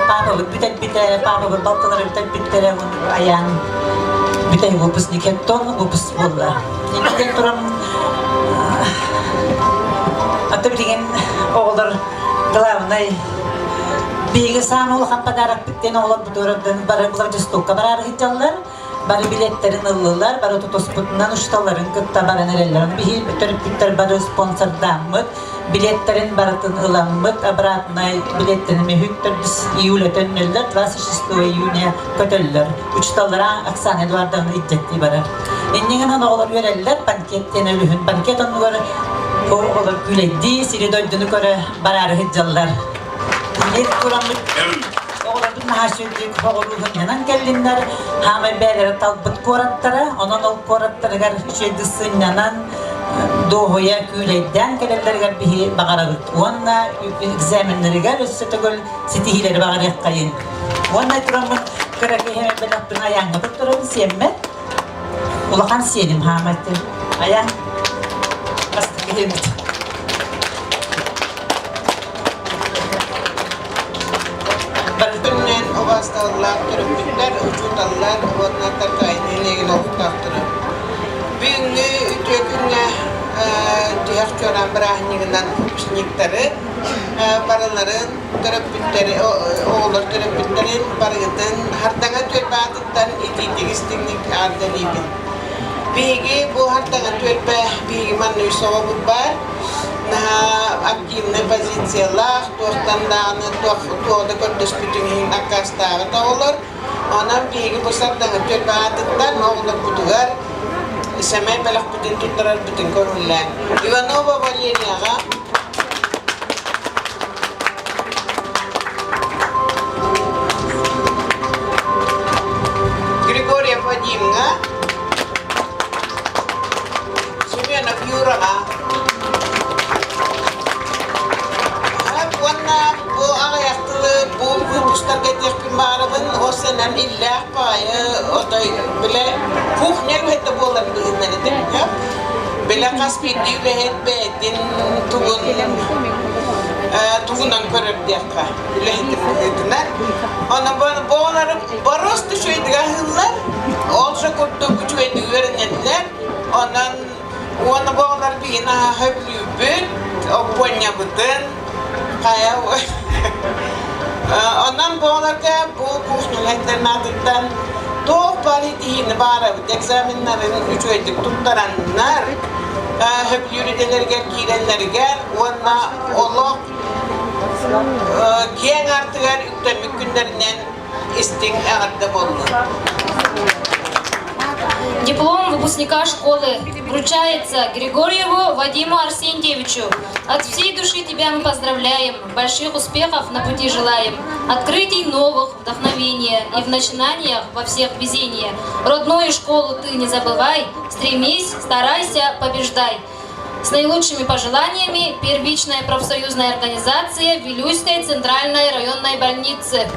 папабыт бүтэрбитэ, папабыт балтылара бүтэрбиттэрэ айаан бүтэй выпускник тон выпуск буолла. Иннигин туран аты билигин оҕолор главный биһиги саамай улахан подарокпыт диэн оҕолорбутугар бары Владивостокка бараары сылдьаллар. Бары билиэттэрин ыллылар, бары тутуспутунан учууталларын кытта баран эрэллэр. Ону биһиги төрөппүттэр бары спонсордааммыт, билиэттэрин барытын ыламмыт, обратнай билиэттэрин үһүк төрдүс июля төннөллөр, 26 июня көтөллөр. Учууталлара Оксана Эдуардовна илдьэттии барар. Иннигинэн оҕолор үөрэллэр, банкет диэн өлүһүн. Банкет оннугар оҕолор күүлэйдии, сири-дойдуну көрө бараары сылдьаллар. Инник тураммыт оҕолорбут наһаа үчүгэйдик оҕолуу кэллиннэр, хаамай бэйэлэрэ талбыт куораттара, онон ол куораттарыгар үчүгэйдик сынньанан, дуоһуйа күүлэйдээн кэлэллэригэр биһи баҕарабыт. Уонна экзаменнарыгар өссө төгүл ситиһиилэри баҕарыаххайын. Уонна тураммыт кыра киһи бэлэхпин айааҥҥа туттарабын сиэммэт. Улахан сиэним хаамайты. Айаан бастакы киһибит. Күннэн убаасталлаах төрөппүттэр, учууталлар уонна Таркаайы нэһилиэгин олохтоохторо. Бүгүҥҥү үтүө күҥҥэ тиһэх чуораан бырааһынньыгынан выпускниктары барыларын төрөппүттэри, оҕолор төрөппүттэрин барыгытын Хардаҥа түөлбэ аатыттан итиитик истиҥник аатталыыбын. Биһиги бу Хардаҥа түөлбэ биһиги манна үс оҕобут баар. Наһаа активнай позициялаах, туохтан даҕаны туох туох да көрдөспүтүн иһин аккаастаабат оҕолор. Онон биһиги бу Сардаҥа түөлбэ аатыттан оҕолорбутугар сэмэй бэлэхпитин туттарарбытын көҥүллээн. Иванова Валерияҕа Григорьев Вадимҥа Семенов Юраҕа уонна бу аҕыйах тылы бу выпустарга этиэхпин баҕарабын осенан иллээх баайы отой билэ кухня үлэһитэ буолар быһыытынан этим билэ хас биирдии үлэһит бэйэтин тугун тугунан көрөр диэххэ үлэһитин быһыытынан онон бу оҕолорум боруоста үчүгэйдик аһыыллар ол же курдук үчүгэйдик үөрэнэллэр онон Уонна бу оҕолор биһини аһа бүлүүбүт, оппуонньабытын, хайа Онон бу оҕолорго бу кухня үлэһиттэрин аатыттан туох баар итиһиини баарабыт, экзаменнарын үчүгэйдик туттараннар, сөбүлүүр идэлэригэр киирэллэригэр уонна олох киэҥ аартыгар үктэммит күннэринэн истиҥ эҕэрдэ буоллун. Диплом выпускника школы вручается Григорьеву Вадиму Арсентьевичу. От всей души тебя мы поздравляем, больших успехов на пути желаем, открытий новых, вдохновения и в начинаниях во всех везения. Родную школу ты не забывай, стремись, старайся, побеждай. С наилучшими пожеланиями первичная профсоюзная организация Вилюйской центральной районной больницы.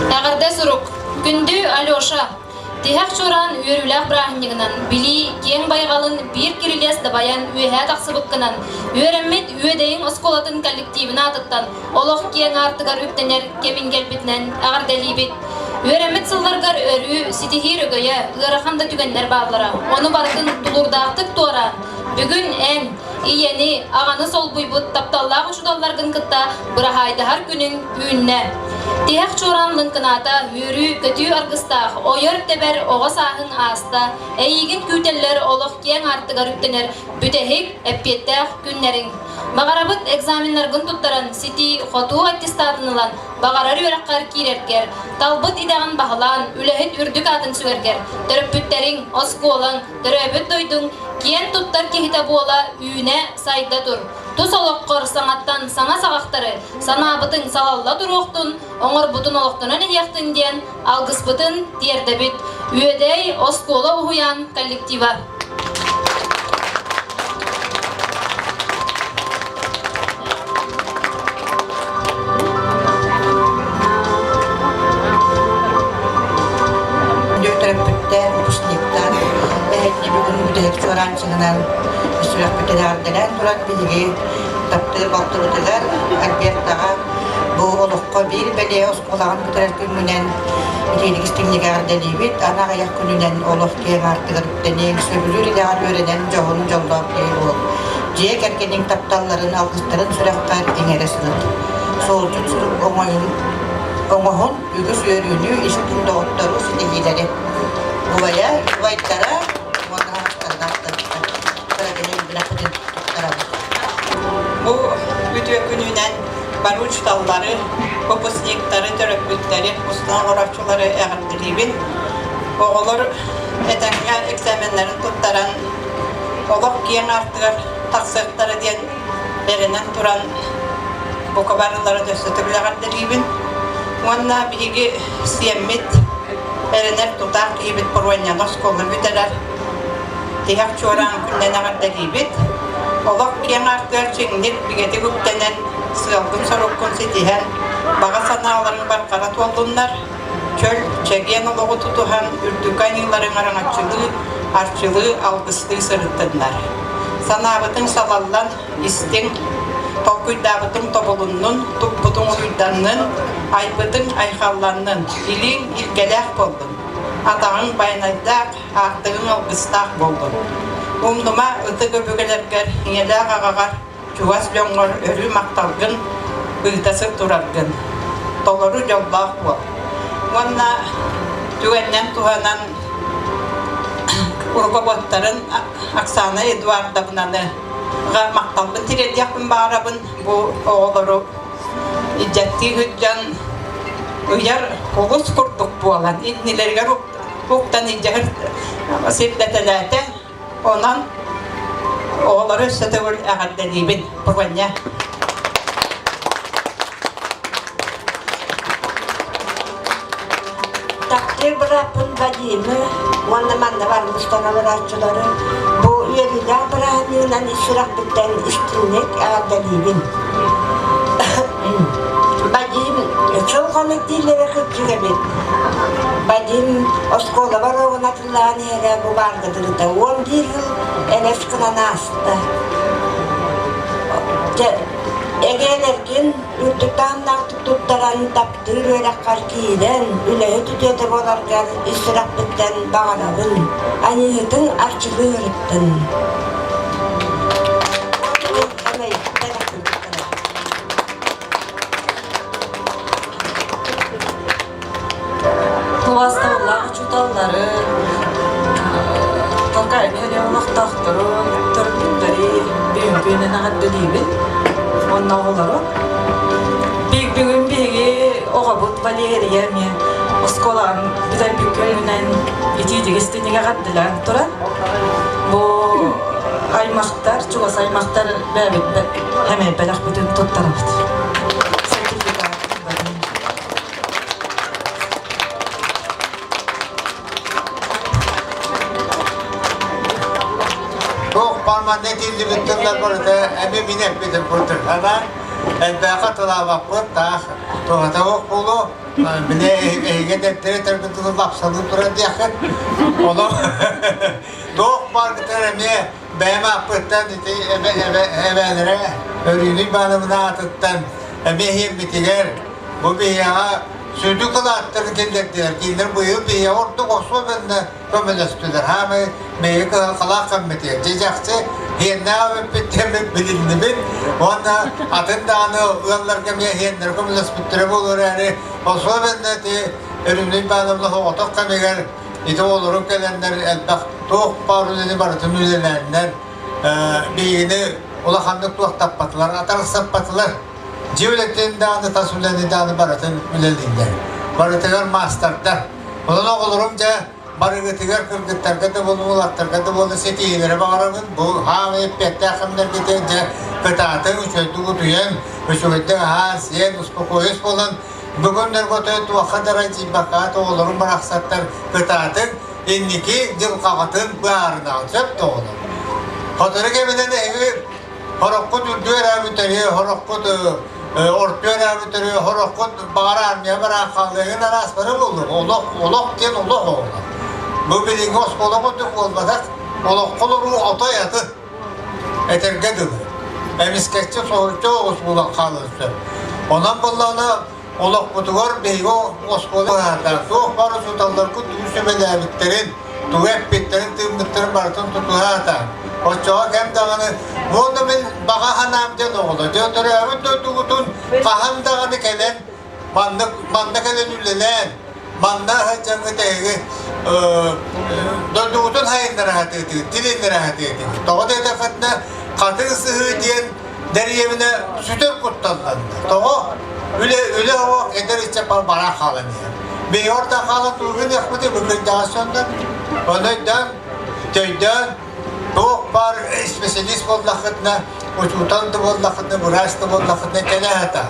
Эҕэрдэ сурук. Күндү Алеша, Тиһэх чуораан үөрүүлээх бырааһынньыгынан, билии киэҥ байҕалын биир кирилиэс дабайан үөһээ тахсыбыккынан, үөрэммит Үөдэйиҥ оскуолатын коллективын аатыттан олох киэҥ аартыгар үктэнэр кэмиҥ кэлбитинэн эҕэрдэлиибит. Үөрэммит сылларгар өрүү ситиһии өрөгөйө, ыарахан да түгэннэр бааллара. Ону барытын тулуурдаахтык туораан, бүгүн эн, ийэни, аҕаны солбуйбут тапталлаах учууталларгын кытта быраһаайдаһар күнүҥ үүннэ. Тиһэх чуораан лыҥкынаата, үөрүү-көтүү аргыстаах, ойор-тэбэр оҕо сааһыҥ ааста, эйиигин күүтэллэр олох киэҥ аартыгар үктэнэр бүтэһик, эппиэттээх күннэриҥ. Баҕарабыт экзаменнаргын туттаран, ситии, хотуу аттестатын ылан, баҕарар үөрэххэр киирэргэр, талбыт идэҕин баһылаан, үлэһит үрдүк аатын сүгэргэр, төрөппүттэриҥ, оскуолаҥ, төрөөбүт дойдуҥ киэн туттар киһитэ буола үүнэ, сайда тур. Тус олоххор саҥаттан саҥа саҕахтары, санаабытыҥ салалла туруохтун, оҥорбутун олохтонон иһиэхтин диэн алгыспытын тиэрдэбит. Үөдэй оскуола уһуйаан коллектива. Төрөппүттэр, выпускниктар, эһэтини бүгүн бүтэһик чуораанчыгынан сүрэхпитин эҕэрдэлээн туран биһиги таптыыр балтыбытыгар Альбертаҕа бу олоххо биир бэлиэ оскуолаҕын бүтэрэр күҥҥүнэн итииник истиҥник эҕэрдэлиибит. Аны аҕыйах күнүнэн олох киэҥ аартыгар үктэниэҥ, сөбүлүүр идэҕэр үөрэнэн дьоһун дьоллоох киһи буол. Дьиэ кэргэниҥ тапталларын, алгыстарын сүрэххэр иҥэрэ сырыт. Суолдьут сурук оҥойун оҥоһун үгүс үөрүүнү, истиҥ доҕоттору, ситиһиилэри. Убайа, убайдара уонна Бу үтүө күнүнэн бары учууталлары, выпускниктары, төрөппүттэри, устан олорооччулары эҕэрдэлиибин. Оҕолор этэҥҥэ экзаменнарын туттаран, олох киэҥ аартыгар тахсыахтара диэн эрэнэн туран бука барыларын өссө төгүл эҕэрдэлиибин. Уонна биһиги сиэммит эрэнэр тутаах киһибит Боруонньаны оскуола бүтэрэр Тиһэх чуораан күннэн эҕэрдэлиибит. Олох киэҥ аартыгар чиҥник, бигэтик үктэнэн, сыалгын-соруккун ситиһэн, баҕа санааларыҥ барҕара туоллуннар, чөл, чэгиэн олоҕу тутуһан, үрдүкү айыыларыҥ араҥаччылыы, арчылыы, алгыстыы сырыттыннар. Санаабытыҥ салаллан, истиҥ, толкуйдаабытыҥ тобулуннун, туппутуҥ уруйданнын, айбытыҥ айхалланнын, илииҥ илгэлээх буоллун, атаҕыҥ байанайдаах, аартыгыҥ алгыстаах буоллун. Умнума ытык өбүгэлэргэр, ийэлээх аҕаҕар, чугас дьоҥҥор өрүү махталгын ыыта тураргын. Толору дьоллоох буол. Уонна түгэннэн туһанан руководтарын Оксана Эдуардовнаны махталбын тириэрдиэхпин баҕарабын бу оҕолору илдьэттии сылдьан ыйар олус курдук буолан иннилэригэр уктан илдьэһэр сирдэтэлээтэ. Онон оҕолору өссө төгүл эҕэрдэлиибин. Погоня. Таптыыр бырааппын Вадимы уонна манна барбыстан олорооччулары бу үөрүүлээх бырааһынньыгынан ис сүрэхпиттэн истиҥник эҕэрдэлиибин. Вадим сыл хонук дииллэрэ кырдьык эбит. Вадим оскуолабар оҕун атыллаан иһэрэ бу баарга дылыта 11 жыл элэс гынан ааста. Дьэ, эгэлэргин үрдүк таһымнаахтык туттаран таптыыр үөрэххэр киирэн, үлэһит үтүөтэ буоларгар ис сүрэхпиттэн баҕарабын, аньыыһытыҥ арчылыы ырыттын. Убаастабыллаах учууталлары, Толкайны олохтоохтору, төрөппүттэри бүгүн эҕэрдэлиибин уонна оҕолору. Бүгүн биһиги оҕобут Валерия эмиэ оскуолаҕын бүтэрбит күнүнэн итиитик истиҥник эҕэрдэлээн турар. Бу аймахтар, чугас аймахтар бэйэбит эмиэ бэлэхпитин туттарабыт. Сертификат. баар манна этиллибит тыллар барыта эмиэ мин эппитим курдук. Анаан элбэххэ тылаабаппыт, таах туһата суох буолуо. Били эһиги этэрдэр этэргэ дылы лапсалыы турар диэххит. Олох туох бааргытыгар эмиэ бэйэм ааппыттан ити эбэ эбэ эбээлэрэ Өрүүнүй Баанабына аатыттан эмиэ иһиэммитигэр бу биһиэхэ сүдү кылааттарын киллэрдилэр. Кинилэр быйыл биһиэхэ ордук особенно көмөлөстүлэр. Хаамай биһиги кыһалҕалаах кэммитигэр дьэ чахчы иэннээх эбиппит диэммит билиннибит уонна атын даҕаны ыалларга эмиэ иэннэрэ көмөлөспүттэрэ буолуо эрээри особенно ити Өрүнүй Баанабына соҕотох кэмигэр ити оҕолорум кэлэннэр элбэх туох баар үлэни барытын үлэлээннэр биһигини улаханнык туохтаппатылар, атарахсаппатылар. Дьиэ үлэтин даҕаны, тас үлэни даҕаны барытын үлэлииллэр. Барытыгар маастардар. Онон оҕолорум дьэ барыгытыгар кыргыттарга да буоллун, уолаттарга да буоллун ситиһиилэри баҕарабын. Бу хаамай эппиэттээх кэмнэргитин дьэ кытаатыҥ, үчүгэйдик утуйан, үчүгэйдик аһаан, сиэн, успокоюсь буолан бүгүннэргэ отой туохха да арайдьыйбакка оҕолорум барахсаттар кытаатыҥ, инники дьылҕаҕытын быһаарынаҕыт сөп да оҕолор. Сотору кэминэн эһиги Хороххут үрдүө эрэ бүтэриэ, хороххут ортуо эрэ бүтэриэ, хороххут баҕар армия бараан хаалыаҕын араас бары буолуо. Олох, олох диэн олох оҕолор. Бу билиҥҥи оскуола курдук буолбатах, олоххо олоруу отой атын. Этэргэ дылы. Эмискэччи соһуччу оҕус буолан хаалыан сөп. Онон буоллаҕына Олохпутугар биһиги оскуола быһаардаах туох баар учууталларгыт тугу сүбэлээбиттэрин, тугу эппиттэрин-тыыммыттарын барытын тутуһаата. Оччоҕо кэм даҕаны уонна мин баҕа санаам диэн оҕолор, дьэ төрөөбүт дойдугутун хаһан даҕаны кэлэн маннык манна кэлэн үлэлээн, манна сылдьаҥҥыт эһиги дойдугутун сайыннара сатыытыгыт, тилиннэрэ сатыытыгыт. Тоҕо диэтэххитинэ хатыҥ сыһыы диэн дэриэбинэ сүтэр кутталланна. Тоҕо? Үлэ, үлэ оҕо эдэр ыччат баран хаалан иһэр. Биһиги орто хаалан тугун яхпыты быкырдаҕас соннор. Ону өйдөөн, төйдөөн, туох баар специалист буоллаххытына, учуутал да буоллаххытына, быраас да буоллаххытына кэлэ сата.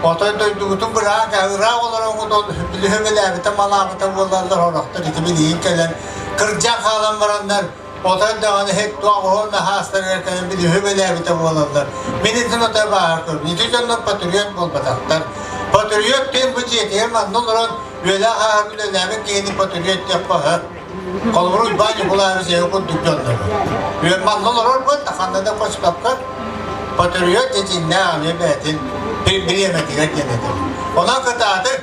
Отой дойдугутун быраак ыраах олороҥҥут ол билиһүмэлээбитэ малаабыта буолаллар орохтор ити билигин кэлэн кырдьан хаалан бараннар Отой даҕаны иһит туох уһун аһаастарыгар кэлэн билиһүмэлээбитэ буолаллар. Мин итин отой бааһар көрбүт. Ити дьоннор патриот буолбатахтар. Патриот диэн бу дьиэтигэр манна олорон үөлээх ааһар үлэлээбит киһини патриот диэххэ сөп. Холобур Уйбаан Ньукулаевич эһи курдук дьоннору. Манна олорор буолла, ханна да көспөккө патриот дьиҥнээх эмиэ бэйэтин бириэмэтигэр диэн этэр. Онон кытаатыҥ,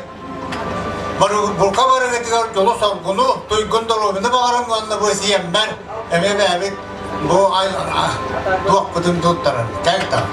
Булка барыгытыгар дьолу-соргуну, туйгун доруобуйаны баҕарам уонна бу сиэммэр эмиэ бэйэбит бу туохпутун туттарар. Кэл там.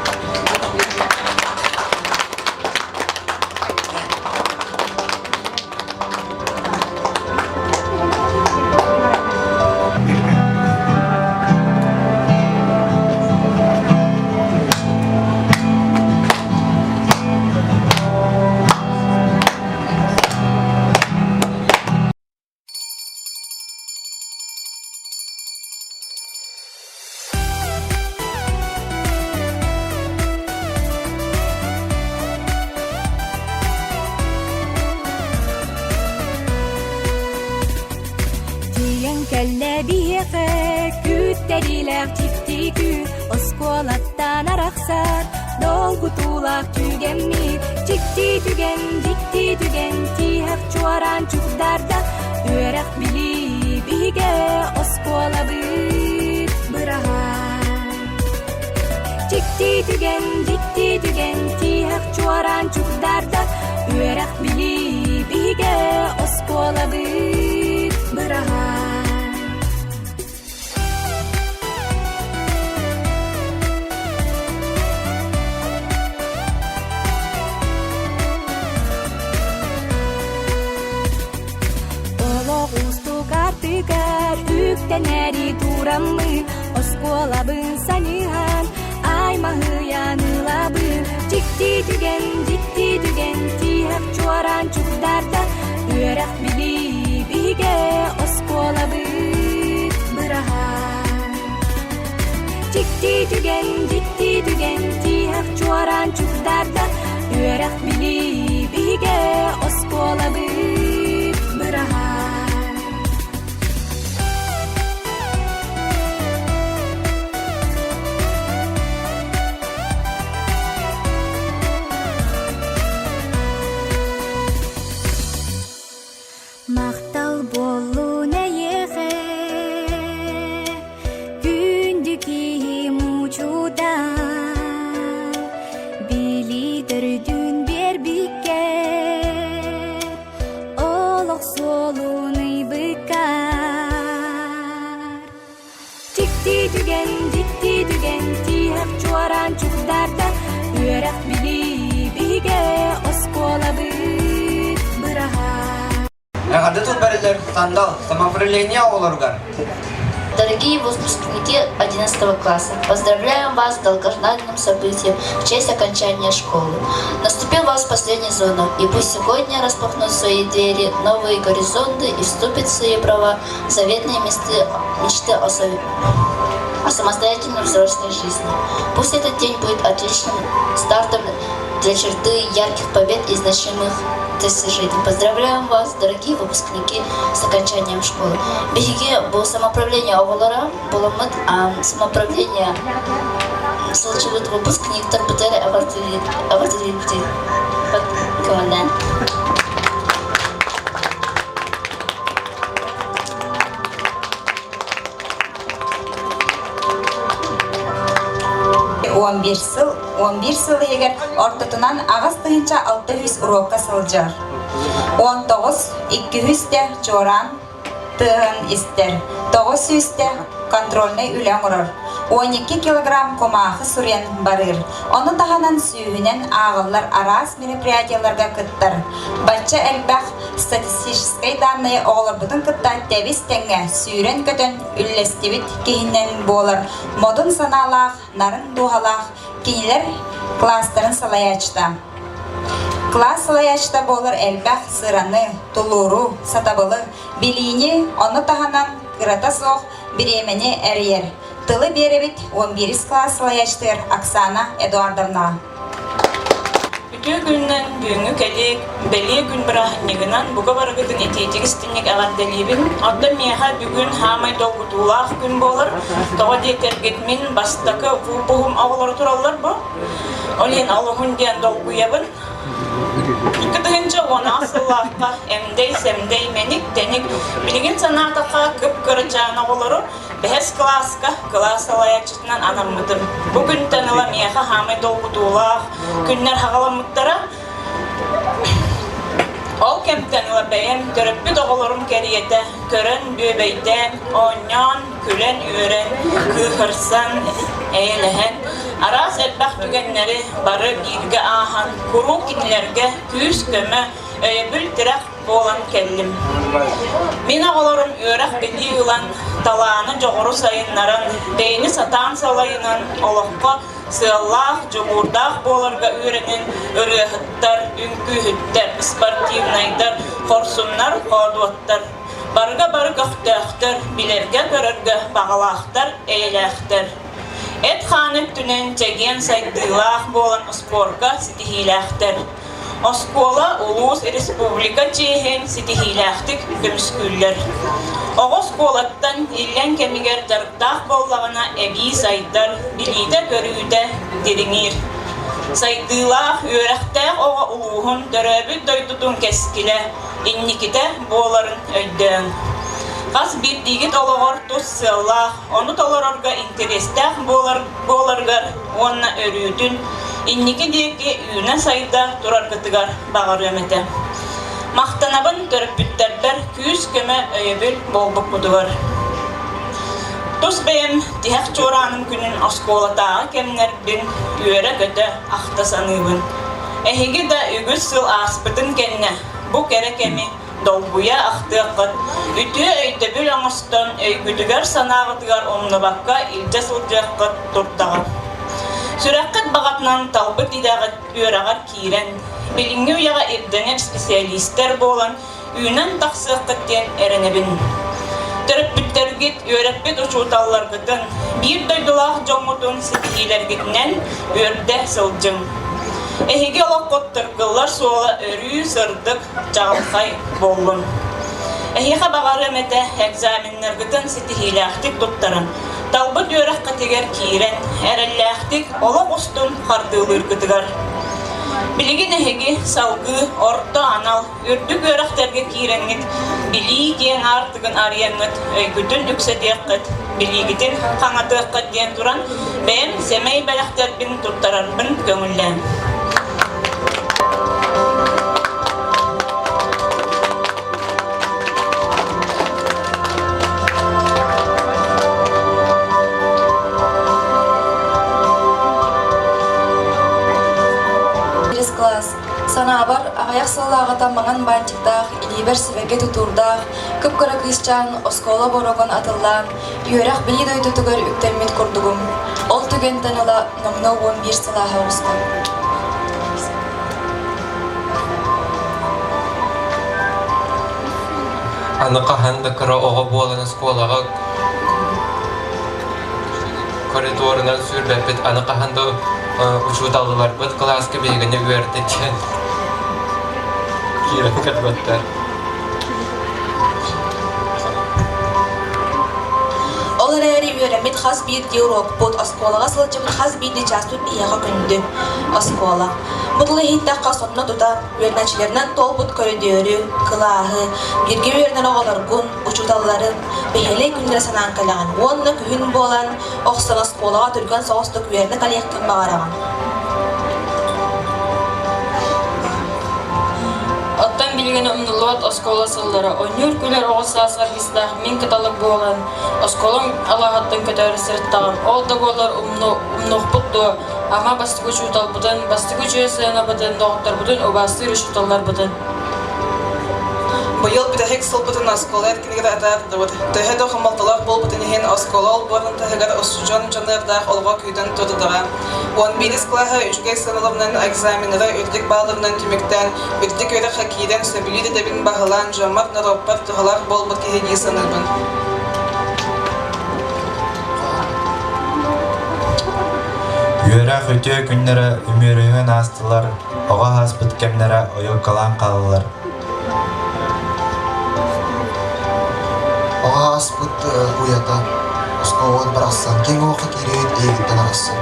Тиийэн кэллэ биһиэхэ күүттэриилээх дьикти күү оскуолаттан арахсар долгутуулаах түгэммит дьикти түгэн дьикти түгэн тииһэх чуораан чугдарда үөрэх билии биһигэ оскуолабыт быраһа Дьикти түгэн дьикти түгэн тииһэх чуораан чугдарда үөрэх билии биһигэ оскуолабыт быраһа Олох уустук артыгар үктэнэри тураммын, оскуолабын саныһан, аймаһыйан ылабын. Дьикти түгэн, дьикти түгэн, тииһэх чуораан чугдарда, үөрэх билии биһигэ оскуолабыт быраһа. Дьикти түгэн, дьикти түгэн, тииһэх чуораан чугдарда, үөрэх билии биһигэ оскуолабыт быраһа. түгэн, дьикти түгэн, тииһэх чуораан чугдаарда, үөрэх билии биһигэ оскуолабыт быраһа. Эҕэрдэ тыл бэриллэр Сандал самоуправление оҕолоругар. Дорогие выпускники 11 класса, поздравляем вас с долгожданным событием в честь окончания школы. Наступил ваш последний звонок, и пусть сегодня распахнут свои двери новые горизонты и вступят в свои права заветные мечты, мечты о, о самостоятельной взрослой жизни. Пусть этот день будет отличным стартом для черты ярких побед и значимых достижений. Поздравляем вас, дорогие выпускники, с окончанием школы. Биһиги бу самоуправление оҕолоро буламмыт самоуправление сылдьыбыт выпускниктар бытар эҕэрдэлиибитин көҥүллээн. Он бир сыл, 11 сыл иһигэр ортотунан 8600 уруокка сылдьар. 19 200 тэ чуораан тыаһын истэр, 900 тэ контрольнай үлэ оҥорор, 12 килограмм кумаахы суруйан барыыр. Ону таһынан сүүһүнэн ааҕыллар араас мероприятиеларга кыттар. Бачча элбэх статистическай дааннайы оҕолорбутун кытта тэбис-тэҥҥэ сүүрэн-көтөн үллэстибит киһинэн буолар модун санаалаах, нарын дууһалаах кинилэр кылаастарын салайааччыта. Кылаас салайааччыта буолар элбэх сыраны, тулууру, сатабылы, билиини, ону таһынан кырата суох бириэмэни эрийэр. Тылы биэрэбит 11 кылаас салайааччытыгар Оксана Эдуардовнаҕа. Үтүө күнүнэн бүгүҥҥү кэлиэк, бэлиэ күн бырааһынньыгынан бука барыгытын итиитик истиҥник эҕэрдэлиибин. Оттон миэхэ бүгүн хаамай долгутуулаах күн буолар. Тоҕо диэтэргит мин бастакы выпуһум оҕолоро тураллар бу. Ол иһин олуһун диэн долгуйабын. 2016 сыллаахха эмдэй-сэмдэй, мэник-тэник, билигин санаатахха кып-кырачаан оҕолору Бэһис кылааска кылаас салайааччытынан анаммытым. Бу күнтэн ыла миэхэ хаамай долгутуулаах күннэр хаҕаламмыттара. Ол кэмтэн ыла бэйэм төрөппүт оҕолорум кэриэтэ көрөн, бүөбэйдээн, оонньоон, күлэн-үөрэн, кыыһырсан, эйэлэһэн, араас элбэх түгэннэри бары бииргэ ааһан, куруук кинилэргэ күүс-көмө, өйөбүл-тирэх буолан кэллим. Мин оҕолорум үөрэх-билии ылан, талааны, дьоҕуру сайыннаран, бэйэни сатаан салайынан, олоххо сыаллаах, дьулуурдаах буоларга үөрэнэн ырыаһыттар, үҥкүүһүттэр, спортивнайдар, хорсуннар, хоодуоттар, барыга бары көхтөөхтөр, билэргэ-көрөргө баҕалаахтар, эйэлээхтэр. Эт-хаан өттүнэн чэгиэн сайдыылаах буолан спорка ситиһиилээхтэр. Оскуола, улуус, республика чиэһин ситиһиилээхтик көмүскүүллэр. Оҕо оскуолаттан иллэҥ кэмигэр дьарыктаах буоллаҕына эбии сайдар, билиитэ-көрүүтэ дириҥиир. Сайдыылаах, үөрэхтээх оҕо улууһун, төрөөбүт дойдутун кэскилэ, инникитэ буоларын өйдөөҥ. Хас биирдиигит олоҕор тус сыаллаах, ону толорорго интэриэстээх буолар, буоларыгар уонна өрүүтүн инники диэки үүнэ-сайда тураргытыгар баҕарыам этэ. Махтанабын төрөппүттэрбэр күүс-көмө өйөбүл буолбуккутугар. Тус бэйэм тиһэх чуорааным күнүн оскуолатааҕы кэмнэрбин үөрэ-көтө ахта саныыбын. Эһиги да үгүс сыл ааспытын кэннэ бу кэрэ кэми долгуйа ахтыаххыт, үтүө өйдөбүл оҥостон, өйгүтүгэр-санааҕытыгар умнубакка илдьэ сылдьыаххыт турдаҕа. Сүрэххит баҕатынан талбыт идэҕит үөрэҕэр киирэн, билиҥҥи үйэҕэ ирдэнэр специалистэр буолан үүнэн тахсыаххыт диэн эрэнэбин. Төрөппүттэргит, үөрэппит учууталларгытын, биир дойдулаах дьоҥҥутун ситиһиилэргитинэн үөрдэ сылдьыҥ. Эһиги олоххут тыргыллар суола өрүү сырдык, чаҕылхай буоллун. Эһиэхэ баҕарыам этэ экзаменнаргытын ситиһиилээхтик туттаран, талбыт үөрэххитигэр киирэн, эрэллээхтик олох устун хардыылыыргытыгар. Билигин эһиги салгыы орто анал үрдүк үөрэхтэргэ киирэҥҥит, билии киэҥ аартыгын арыйаҥҥыт, өйгүтүн үксэтиэххит, билиигитин хаҥатыаххыт диэн туран, бэйэм сэмэй бэлэхтэрбин туттарарбын көҥүллээҥ. сыллааҕыта маҥан баанчыктаах, илиибэр сибэкки тутуурдаах, кып-кыра кыысчаан оскуола боруогун атыллаан, үөрэх-билии дойдутугар үктэммит курдугум. Ол түгэнтэн ыла номнуо 11 сыл ааһа оҕуста. Аны хаһан да кыра оҕо буолан оскуолаҕа коридорунан сүүрбэппит, аны хаһан да учууталларбыт кылааска биһигини үөрдэ диэн киирэн көрбөттөр. Ол эрээри үөрэммит хас биирдии уруокпут, оскуолаҕа сылдьыбыт хас биирдии чааспыт биһиэхэ күндү. Оскуола. Бу тылы иһиттэххэ сонно тута үөрэнээччилэринэн туолбут көрүдүөрү, кылааһы, бииргэ үөрэнэр оҕолоргун, учууталларын, бэһиэлэй күннэри санаан кэлэҕин уонна күһүн буолан охсон оскуолаҕа түргэн соҕустук үөрэнэ кэлиэххин баҕараҕын. Оттон билигин умнуллубат оскуола сыллара оонньуур-күлэр оҕо саас аргыстаах мин кыталык буолан, оскуолам алааһыттан көтөөрү сырыттаҕым. Ол да буоллар умнуохпут дуо, ама бастакы учууталбытын, бастакы үчүгэй сыанабытын, доҕотторбутун убаастыыр учууталларбытын. Быйыл бүтэһик сылбытын оскуола эркинигэр атаардыбыт. Төһө да хомолтолоох буолбутун иһин, оскуола олбуорун таһыгар устудьуон дьаныардаах олоҕо күүтэн турдаҕа. 11 кылааһы үчүгэй сыаналарынан экзаменнары үрдүк баалларынан түмүктээн, үрдүк үөрэххэ киирэн сөбүлүүр идэбин баһылаан дьоммор, норуоппар туһалаах буолбут киһи дии саныыбын. Үөрэх үтүө күннэрэ үмүөрүһэн аастылар, оҕо ааспыт кэмнэрэ ойуоккалаан хааллылар. Оҕо ааспыт уйата оскуолабыт барахсан киэҥ олоххо киирээт эйигиттэн арахсан.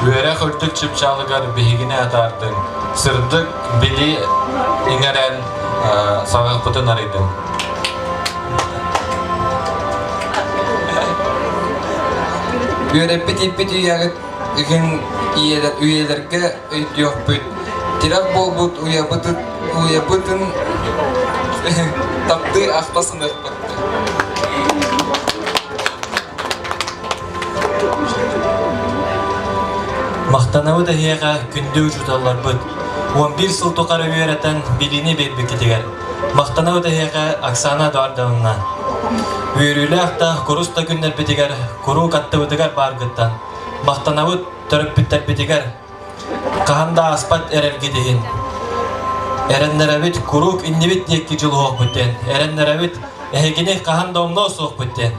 Үөрэх үрдүк чыпчаалыгар биһигини атаардыҥ, сырдык билии иҥэрэн саҕахпытын арыйдыҥ. Үөрэппит ииппит үйэҕит иһин үйэлэргэ өйдүөхпүт, тирэх буолбут уйабытын таптыы ахта саныахпыт. Махтанабыт эһиэхэ күндү учууталларбыт, 11 сыл тухары үөрэтэн билиини биэрбиккитигэр. Махтанабыт эһиэхэ Оксана Эдуардовна. Үөрүүлээх да, курус да күннэрбитигэр куруук аттыбытыгар бааргыттан. Махтанабыт төрөппүттэрбитигэр хаһан да ааспат эрэлгит иһин. Эрэннэрэбит куруук иннибит диэки дьулуһуохпут диэн. Эрэннэрэбит эһигини хаһан да умнуо суохпут диэн.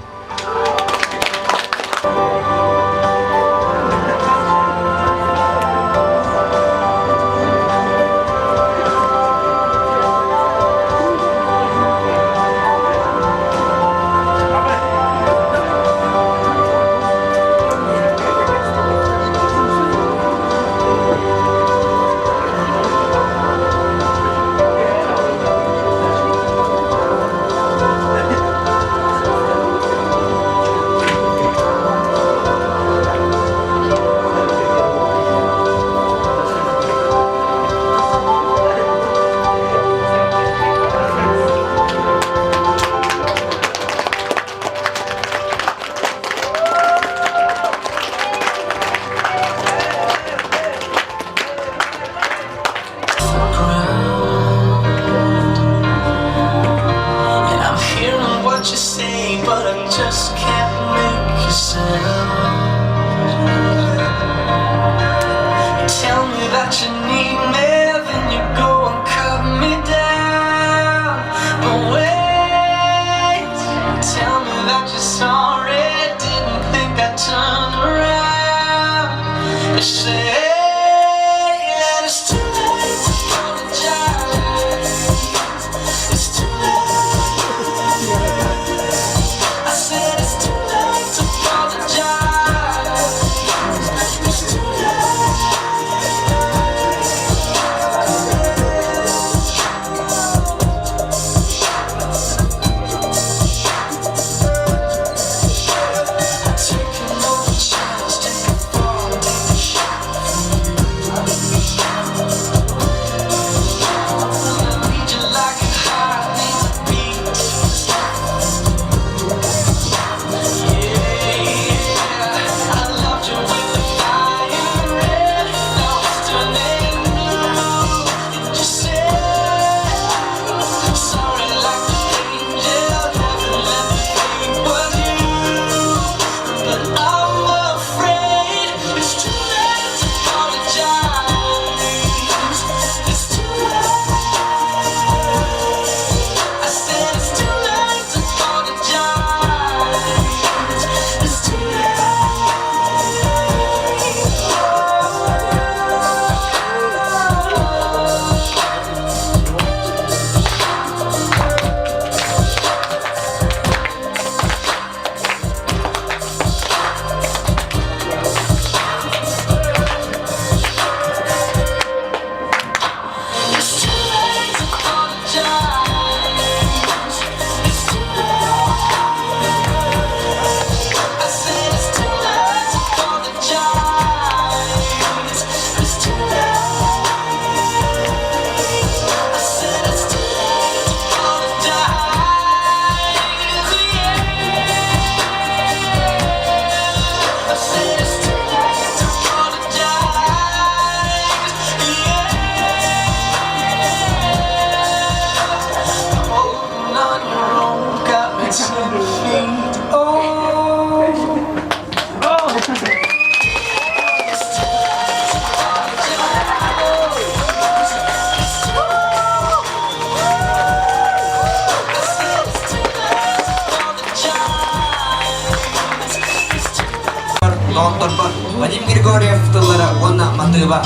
And I'm hearing what you say, but I just can't make a sound. You tell me that you need me, then you go and cut me down. But wait, tell me that you're sorry, didn't think I'd turn around. You say that it's too late to apologize. It's too late. I said it's too late. Доҕотторбор Вадим Григорьев тыллара уонна матыыба.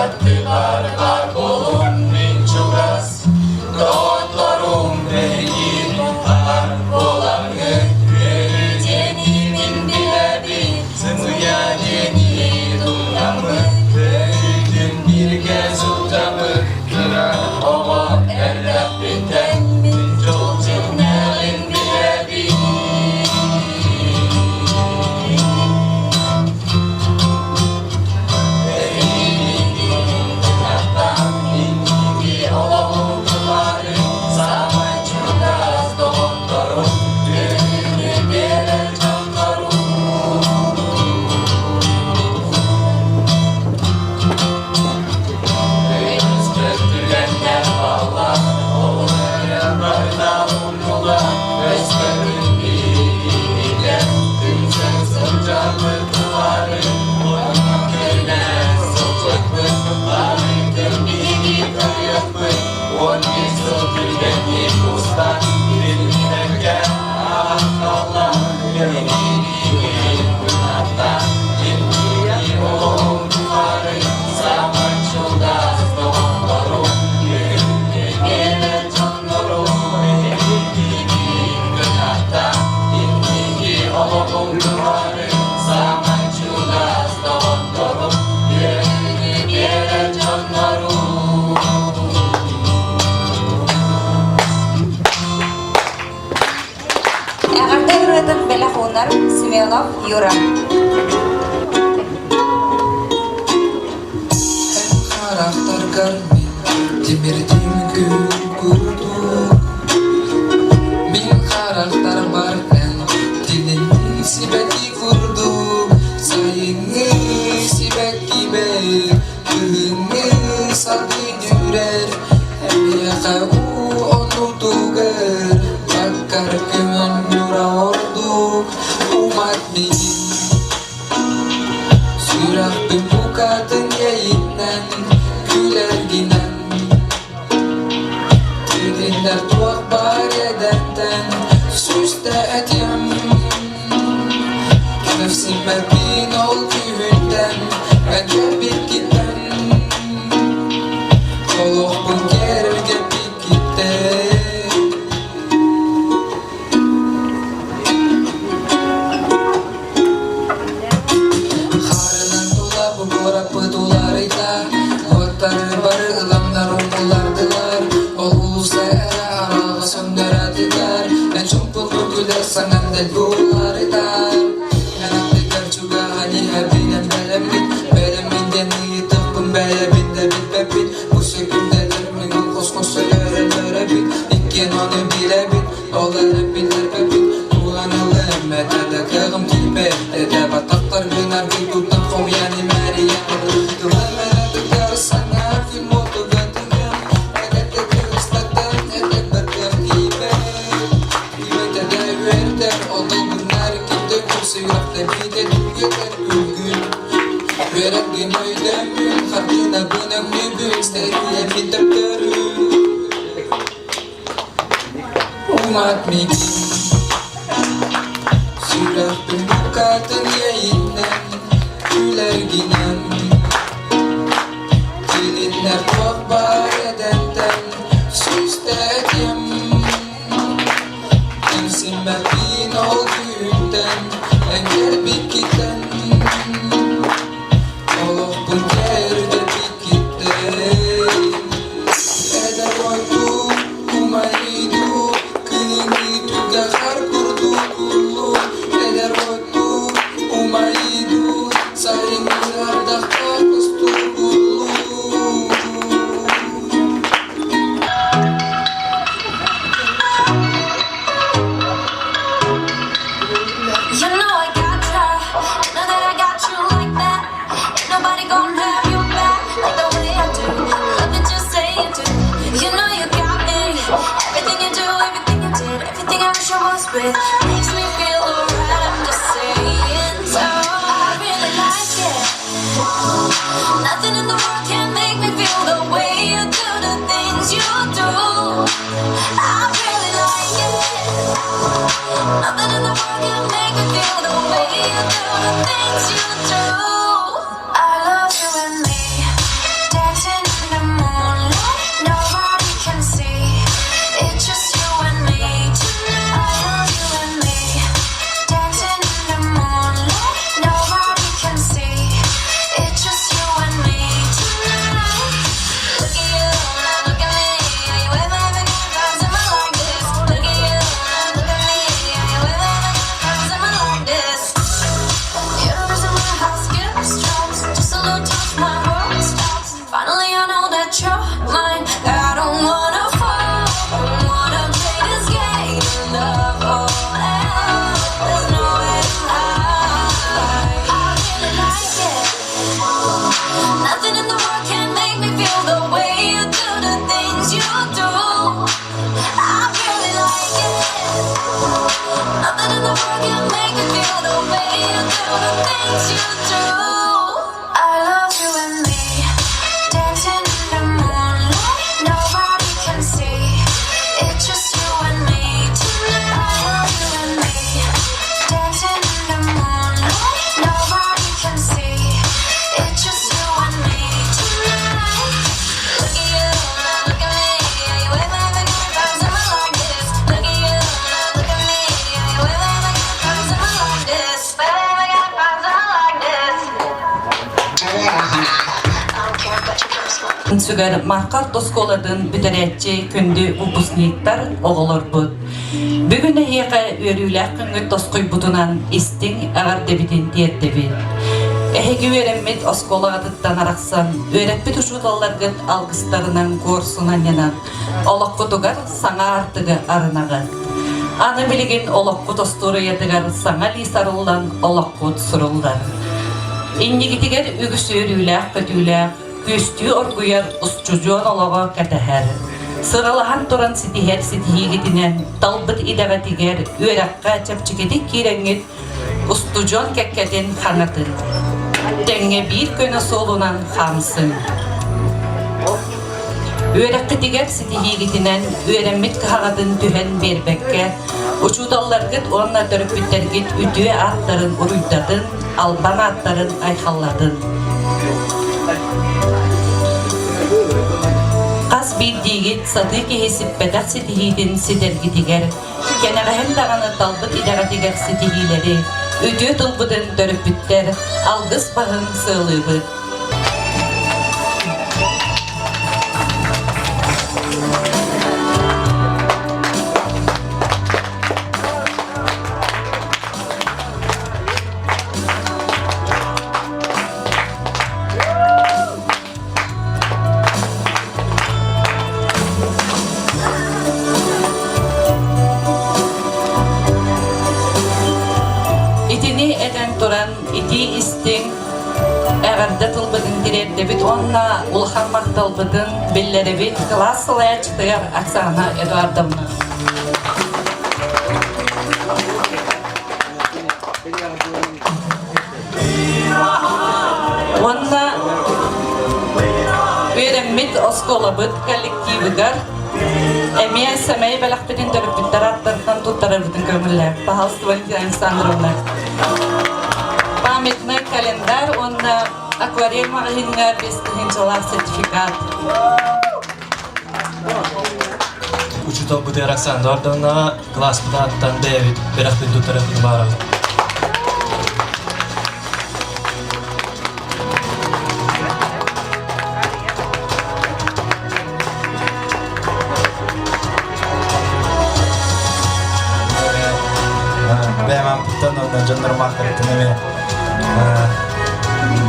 Аттыларыгар буолун мин чугас, доҕотторум эһигин баар буолаҥҥыт үөрүү диэни мин билэбин, сымыйа диэни тумнаммыт, өрүүтүн бииргэ сылдьабыт, кыра оҕо эрдэхпиттэн мин дьол дьиҥнээҕин билэбин. Эҕэрдэ ырыатын бэлэх уунар Семенов Юра. Харахтаргар мин тимирдим күн курдук Мин харахтарбар эн тилинниҥ сибэкки курдук Сайыҥҥы сибэккибэр кыһыҥҥы салгын үрэр Эйиэхэ уу оннутугар баккар көмөннүрэ ордук умат миигин Сүрэхпин букатын иэйинэн күлэргинэн Тилиннэр туох баар эдэртэн сүүстэ этиэм Кэпсиммэппин ол күһүнтэн эдэрбиккиттэн Олохпун кэргэммиккиттэн Хаарынан тула бу куораппыт уларыйда, уоттары бары ыламнар умуллардылар, ол уулусса эрэ араҕа сөҥнөрөтүгэр, эн чуҥкуллук күлэр саҥан дэлби уларытар. Эн аттыгар чугаһан иһэбинэн бэлэммин, бэлэммин диэн ыйытыахпын бэйэбин да билбэппин, бу сөкүндэлэр миҥин хос-хос өлөрөн өрөбүт, иккиэн ону билэбит, ол эрэ биллэрбэппит, Туһан ылыам этэ да кыаҕым тиийбэт этэ Баттахтаргын аргый туттан хомуйан имэрийэн Тылым эрэ тыгар саҥа күн уотуга тыгыам Эдэргэ кырыстаттан этэрбэр кыах тиийбэт Тиийбэтэ да үөрдэр ол долгуннар ким да күлсүөхтэ биитэ түргэтэр күлгүн Үөрэхпин өйдөммүн хартыынабын өҥнүүбүн Сэргиэммин төптөрү Умат миигин Сүрэхпин букатын иэйиннэн күлэргинэн Тилиннэр туох баар эдэртэн сүүстэ этиэм Кимсиммэппин ол күнтэн эҥэрбиккиттэн Олохпун кэрдэбиккиттэн Эдэр ойдуу, умайдуу, күнүҥҥү түгэхэр курдук улуу. Эдэр ойдуу, умайдуу, сайыҥҥы ардахта кустук улуу. You know I got ya, know that I got you like that. Ain't nobody gonna have you back like the way I do. Love it, just say you do. You know you got me. Everything you do, everything you did, everything I wish I was with makes me feel alright. I'm just saying, so I really like it. Nothing in the world can make me feel the way you do the things. Сүгэр Марха оскуолатын бүтэрээччи күндү выпускниктар оҕолорбут. Бүгүн эһиэхэ үөрүүлээх күҥҥүт тосхойбутунан истиҥ эҕэрдэбитин тиэрдэбит. Эһиги үөрэммит оскуолаҕытыттан арахсан, үөрэппит учууталларгыт алгыстарынан куорсунанньанан, олоххутугар саҥа аартыгы арынаҕыт. Аны билигин олоххут остуоруйатыгар саҥа лиис арыллан олоххут суруллар. Иннигитигэр үгүс үөрүүлээх-көтүүлээх, күөстүү оргуйар устудьуон олоҕо кэтэһэр. Сыралаһан туран ситиһэр ситиһиигитинэн талбыт идэҕитигэр үөрэххэ чэпчэкитик киирэҥҥит устудьуон кэккэтин хаҥатын. Тэҥҥэ биир көнө суолунан хаамсыҥ. Үөрэххитигэр ситиһиигитинэн үөрэммит кыһаҕатын түһэн биэрбэккэ, учууталларгыт уонна төрөппүттэргит үтүө ааттарын уруйдатын, албан ааттарын айхаллатын. Хас биирдиигит сатыы киһи сиппэтэх ситиһиитин ситэргитигэр, кэнэҕэһин даҕаны талбыт идэҕитигэр ситиһиилэри, үтүө тылбытын төрөппүттэр алгыс баһын сыалыыбыт. Итини этэн туран итии истиҥ эҕэрдэ тылбытын тириэрдэбит уонна улахан махталбытын биллэрэбит кылаас салайааччытыгар Оксана Эдуардовна. Уонна үөрэммит оскуолабыт коллективыгар эмиэ сэмэй бэлэхпитин төрөппүттэр ааттарыттан туттарарбытын көҥүллээх. Пожалуйста, Валентина Александровна. Памятный календарь уонна акварель маҕаһыыҥҥа 5000 сертификат. Учууталбытыгар Оксана Эдуардовнаҕа кылааспытыттан бэйэбит бэлэхпин туттарыахпытын баҕарабыт. Бэйэм ааппыттан уонна дьоннорум ааттарыттан эмиэ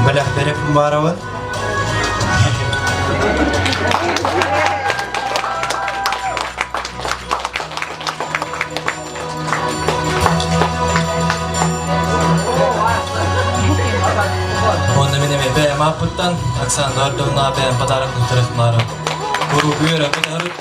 бэлэх береппин баарабын. Уонна мин эмиэ бэйэм ааппыттан Оксана Эдуардовна бэйэм подарок туттарыахмаары. Куруук үөрэ-көтө сырыт.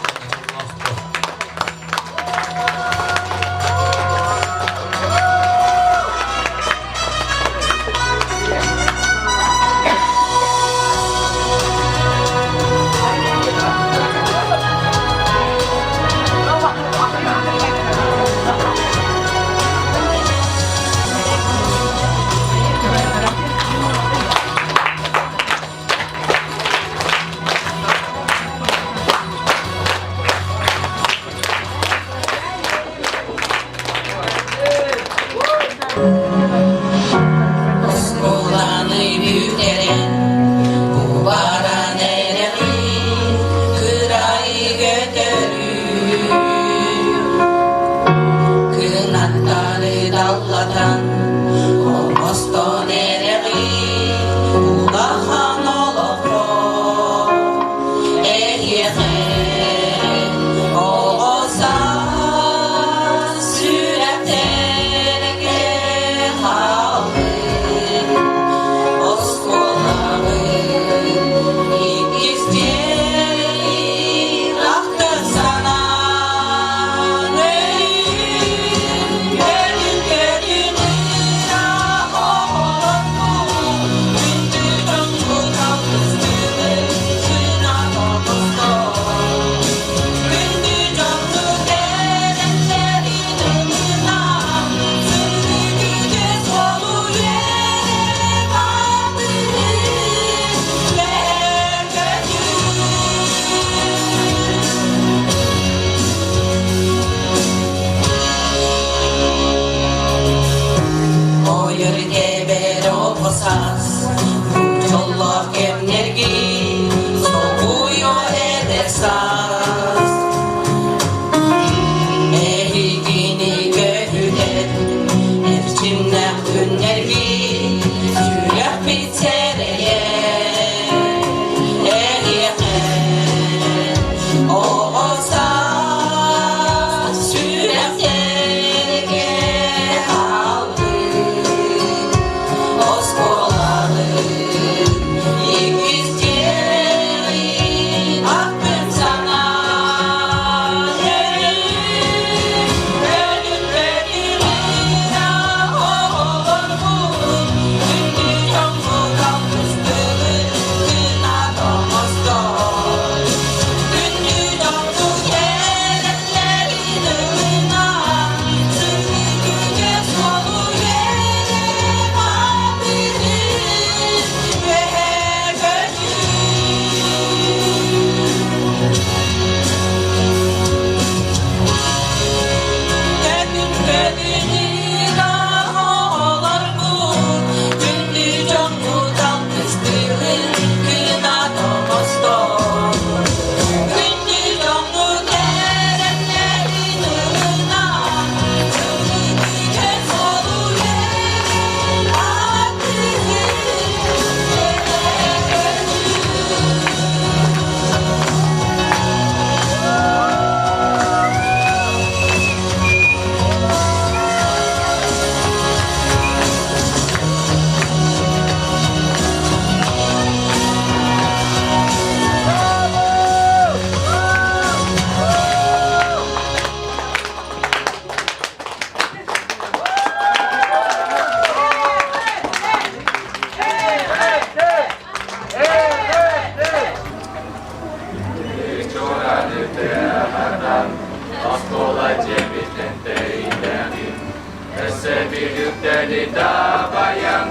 Үктэли дабайан,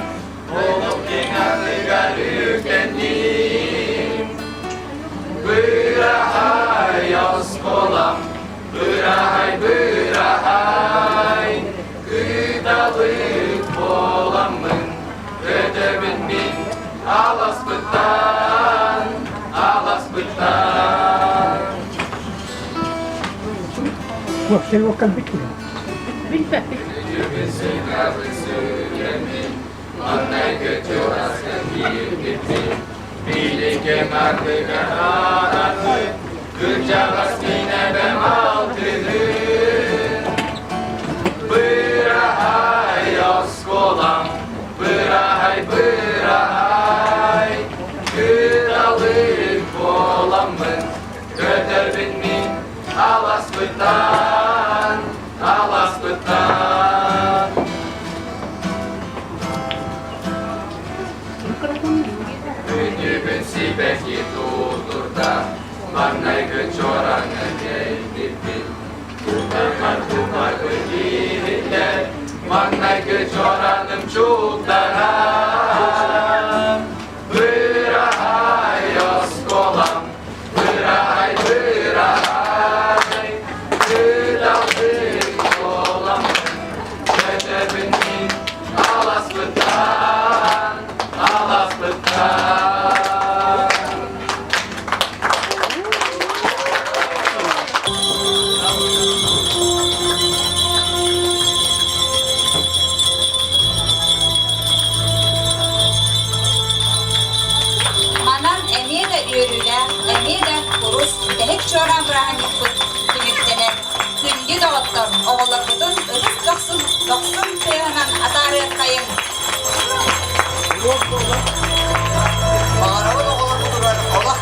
олох киэҥ аныгар үктэнним. Быраһай оскуолам, быраһай, быраһай, кыталык буоламмын, көтөбүн мин аласпыттан, аласпыттан. Биликем ардыгар араты, кырдьаҕас мин эбэм алтыһын. Быраһай оскуолам, быраһай, быраһай, кыталык буоламмын, көтөрбүн мин аласпыттан, аласпыттан. Күнүбүн сибэкки туутурда, маҥнайгы чуораҥҥа кэлбиппит. Тутарбар тупарбыт иһиллэр, маҥнайгы чуораным чугдара. Быраһай оскуолам, быраһай, быраһай, кыталык буоламмын, көтөбүн мин аласпыттан, аласпыттан. Манан эмиэ да үөрүүлээх, эмиэ да курус бүтэһик чуораан бырааһынньыкпыт түмүктэнэр. Күндү доҕоттор, оҕолорбутун ытыс дохсун, дохсун тыаһынан атаарыаххайыҥ! Баҕарабын оҕолорбутугар олох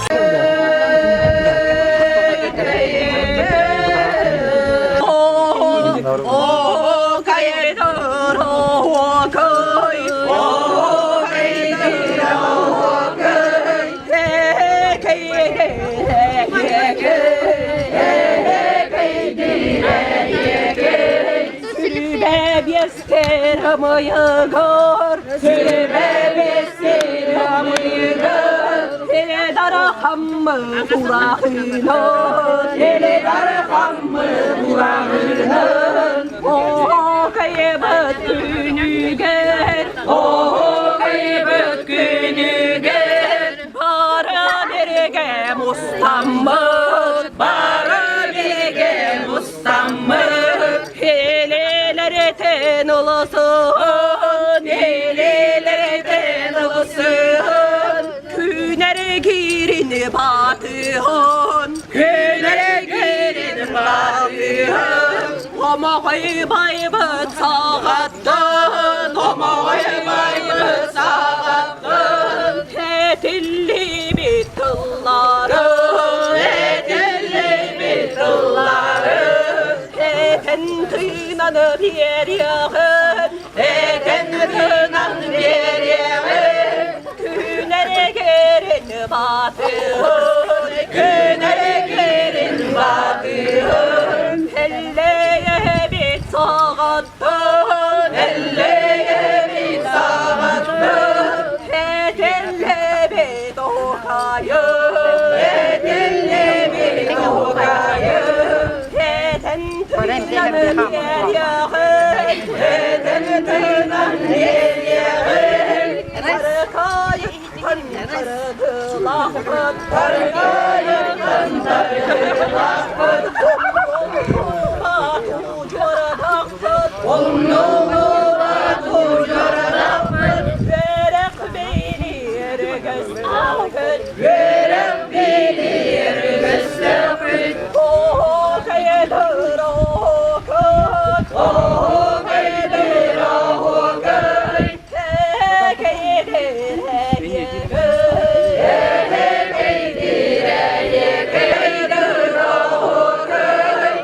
Хамыйыгар, сүбэбиэстэр хамыйыгар, Теледарахаммы тураһынан, теледарахаммы тураһынан, Оһоокайбыт күнүгэр, оһоокайбыт күнүгэр, Бары биригэ мустаммыт, бары биригэ мустаммыт, Илиилэритин улуsun, илиилэритин улуsun, Күнэр киирин батыһын, күнэр киирин батыһын, Омоҕой байбыт саҕаттан, омоҕой байбыт саҕаттан, Этиллибит тылларын, этиллибит тылларын, Этэн тыынан биэриэҕин, этэн тыынан биэриэҕин, Күнэригэрин батыһын, күнэригэрин батыһын, Эллэйэбит саҕаттан, эллэйэбит саҕаттан, Этиллибит оһуохайын, этиллибит оһуохайын, Этэн тыынан биэриэҕин, этэн тыынан биэриэҕин, Тарыкайыттан тарыгылаахпыт, тарыкайыттан тарыгылаахпыт, Умнулуба тудьурадахпыт, Үөрэх билиэр көстөхпүт, үөрэх билиэр көстөхпүт, Оһуокайдыр оһуокай, оһуокайдыр оһуокай, Тэкэйдир эйэкэй, эһэкэйдир эйэкэйдир оһуокай,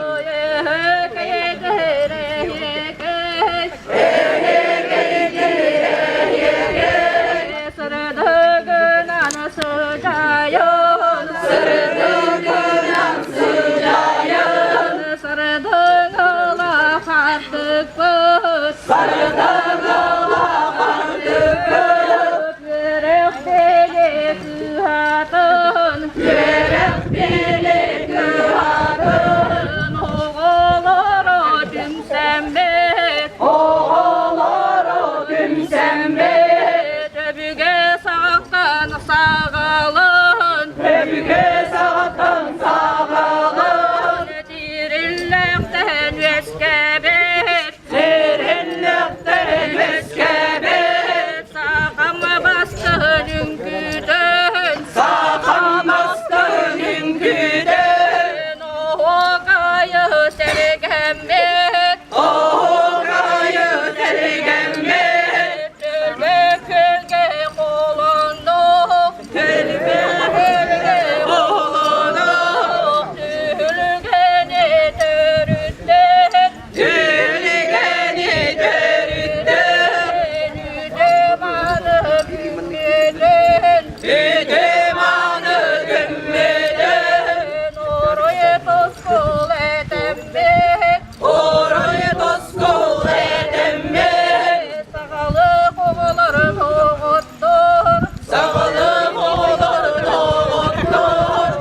Үтүө-мааны күммүтүн Уруй-тускул этэммит Уруй-тускул этэммит Саҕалык оҕолорун оҕоттор Саҕалык оҕолорун оҕоттор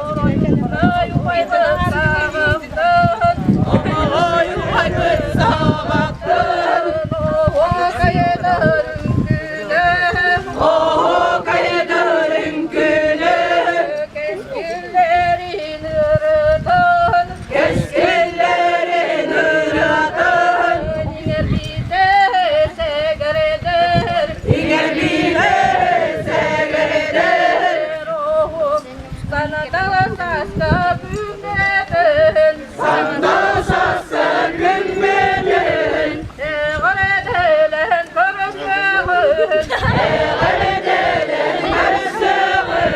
Омоҕой убайбыт саҕахтын Омоҕой убайбыт саҕахтын Оһуокайдыыр үҥкүүнү Оһуокайдыыр үҥкүүнү Кэскиллэрин ырытан Кэскиллэрин ырытан Иҥэрбитэ сэгэрдэр Иҥэрбитэ сэгэрдэр Сандал саста күммүтүн Сандал саста күммүтүн Эҕэрдэлээн көрүсүөҕүн Эҕэрдэлээн көрүсүөҕүн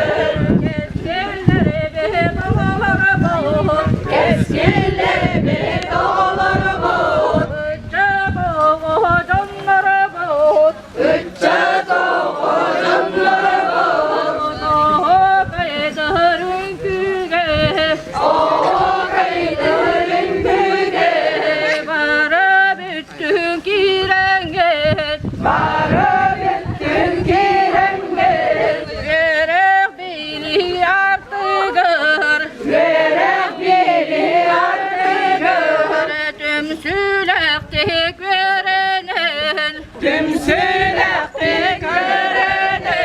Кэскиллэрбит оҕолорбут Кэскиллэрбит оҕолорбут Ыччат оҕо дьоннорбут Ыччат оҕо дьоннорбут Оһуокайдыыр үҥкүүгэ Оһуокайдыыр үҥкүүгэ Бары бүттүн киирэҥҥит Бары бүттүн киирэҥҥит Үөрэх билии артыгар Үөрэх билии артыгар Түмсүүлээхтик үөрэнэн Түмсүүлээхтик үөрэнэн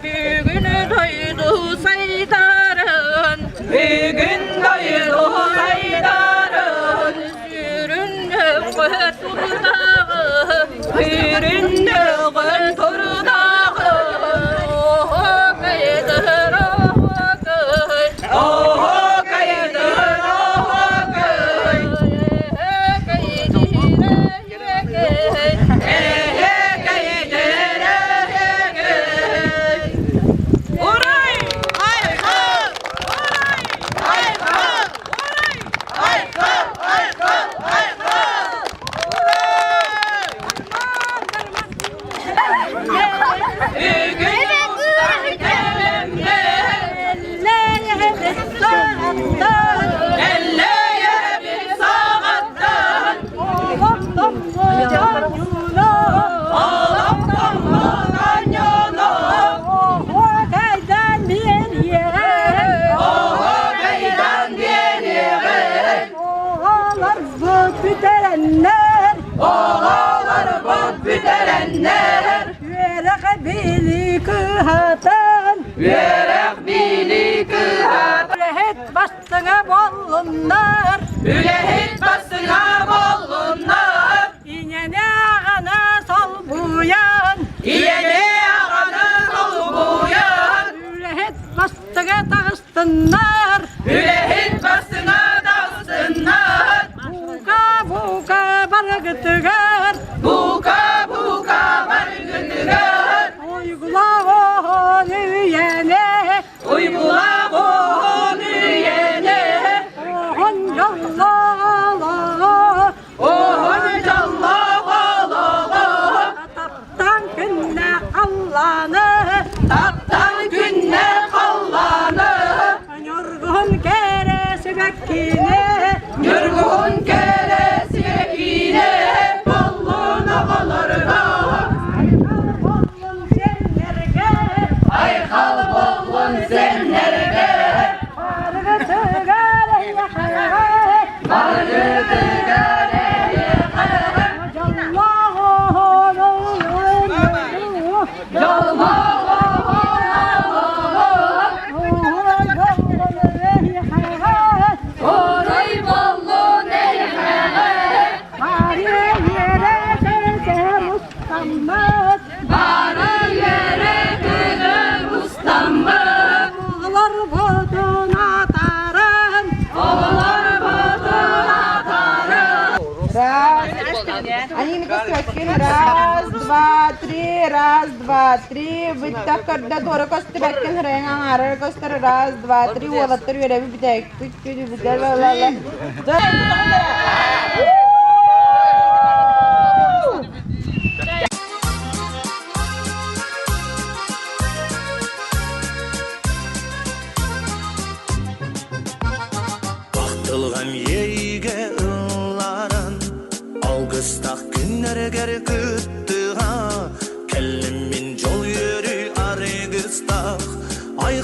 Бүгүн дойду сайдарын Бүгүн дойду сайдарын Сүрүн өҕө турдаҕы Сүрүн өҕө турдаҕы Оһуокайдыр оһуокай Оһуокайдыр оһуокай Уруй! Айхал! Уруй! Айхал! Уруй! Айхал! Айхал! Айхал! Бүгүн устан Эллэйэбит саҕаттан Бүтэрэннэр, Оҕолорбут бүтэрэннэр, үөрэх билии кыһатын, үөрэх билии кыһатын, үлэһит бастыҥа буоллуннар, үлэһит бастыҥа буоллуннар, Ийэни аҕаны солбуйан, ийэни аҕаны солбуйан, үлэһит бастыҥа таҕыстыннар, үлэһит бастыҥа таҕыстыннар, бука бука барыгытыгар, бука бука барыгытыгар, уйгулаҕын үйэни, уйгулаҕын үйэни, оҕон дьоллоох оҕон дьоллоох олоҕу, таптаан күннээх халлааны, таптаан күннээх халлааны, Ньургуһун кэрэ сибэккини, Ньургуһун кэрэ сибэккини, боллун оҕолорго, Айхал буоллун сиэннэргэ, айхал буоллун сиэннэргэ, Барыгытыгар эйиэхэ, барыгытыгар эйиэхэ, дьоллоох оҕону, дьоллоох Оруй боллун эйиэхэ, бары үөрэ көтө кустаммыт, оҕолорбутун атааран. Раз. Они көстүбэккин. Раз, два, три, раз, два, три. Бүттэх көрдө туора көстүбэккин. Ырайың аҥаарар көстөр. Раз, два, три. Уолаттар үөрэби бүтэйикпит.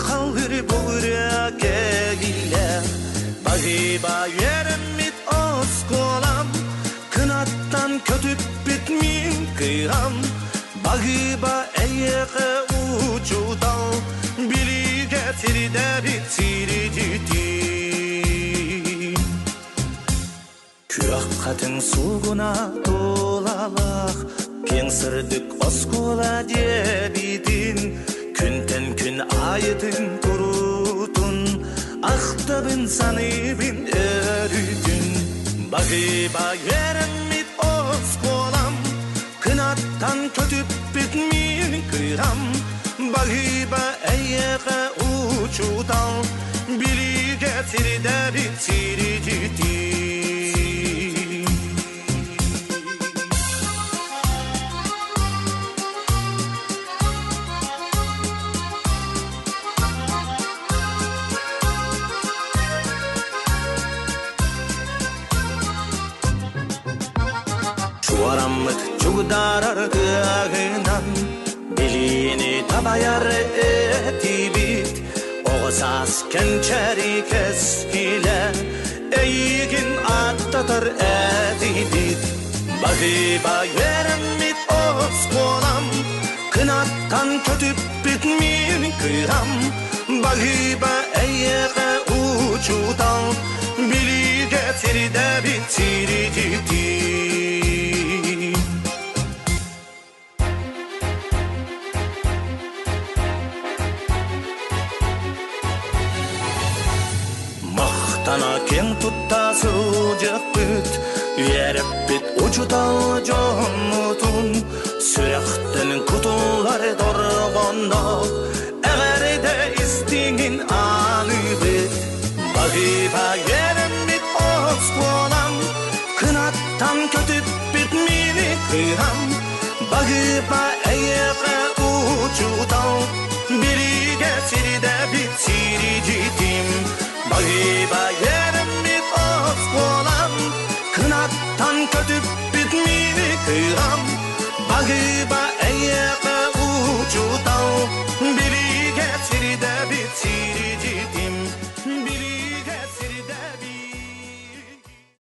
Айхаллыр буыря кэгилэ Багыба үөрэммит оскуолам Кынаттан көтүппүт мин кыһам Багыба эйиэхэ учуутал Билигэ сирдэбит сирдьитин Күөх хатыҥ суугуна тулалаах, киэҥ сырдык оскуола диэбитин, күнтэн күн аайытын куруутун, ахтабын саныыбын өрүтүн. Баһыыба үөрэммит оскуолам, кынаттан көтүппүт мин кыһам, баһыыба эйиэхэ учуутал, билиигэ сирдэбит сирдьитин. Чуораммыт чугдаарар тыаһынан Билиини табайар этибит Оҕо саас кэнчээри кэскилэ Эйигин аттатар этибит Баһыыба үөрэммит оскуолам Кынаттан көтүппүт мин кыһам Баһыыба эйиэхэ учуутал Билиигэ сирдэбит сирдьитин Махтана киэҥ тутта сылдьыппыт, үөрэппит учуутал дьоммутун сүрэхтэн кутуллар дорҕонноох эҕэрдэ истиҥин аныыбыт. Баһыыба үөрэммит оскуолам, кынаттан көтүппүт мини кыһам, баһыыба.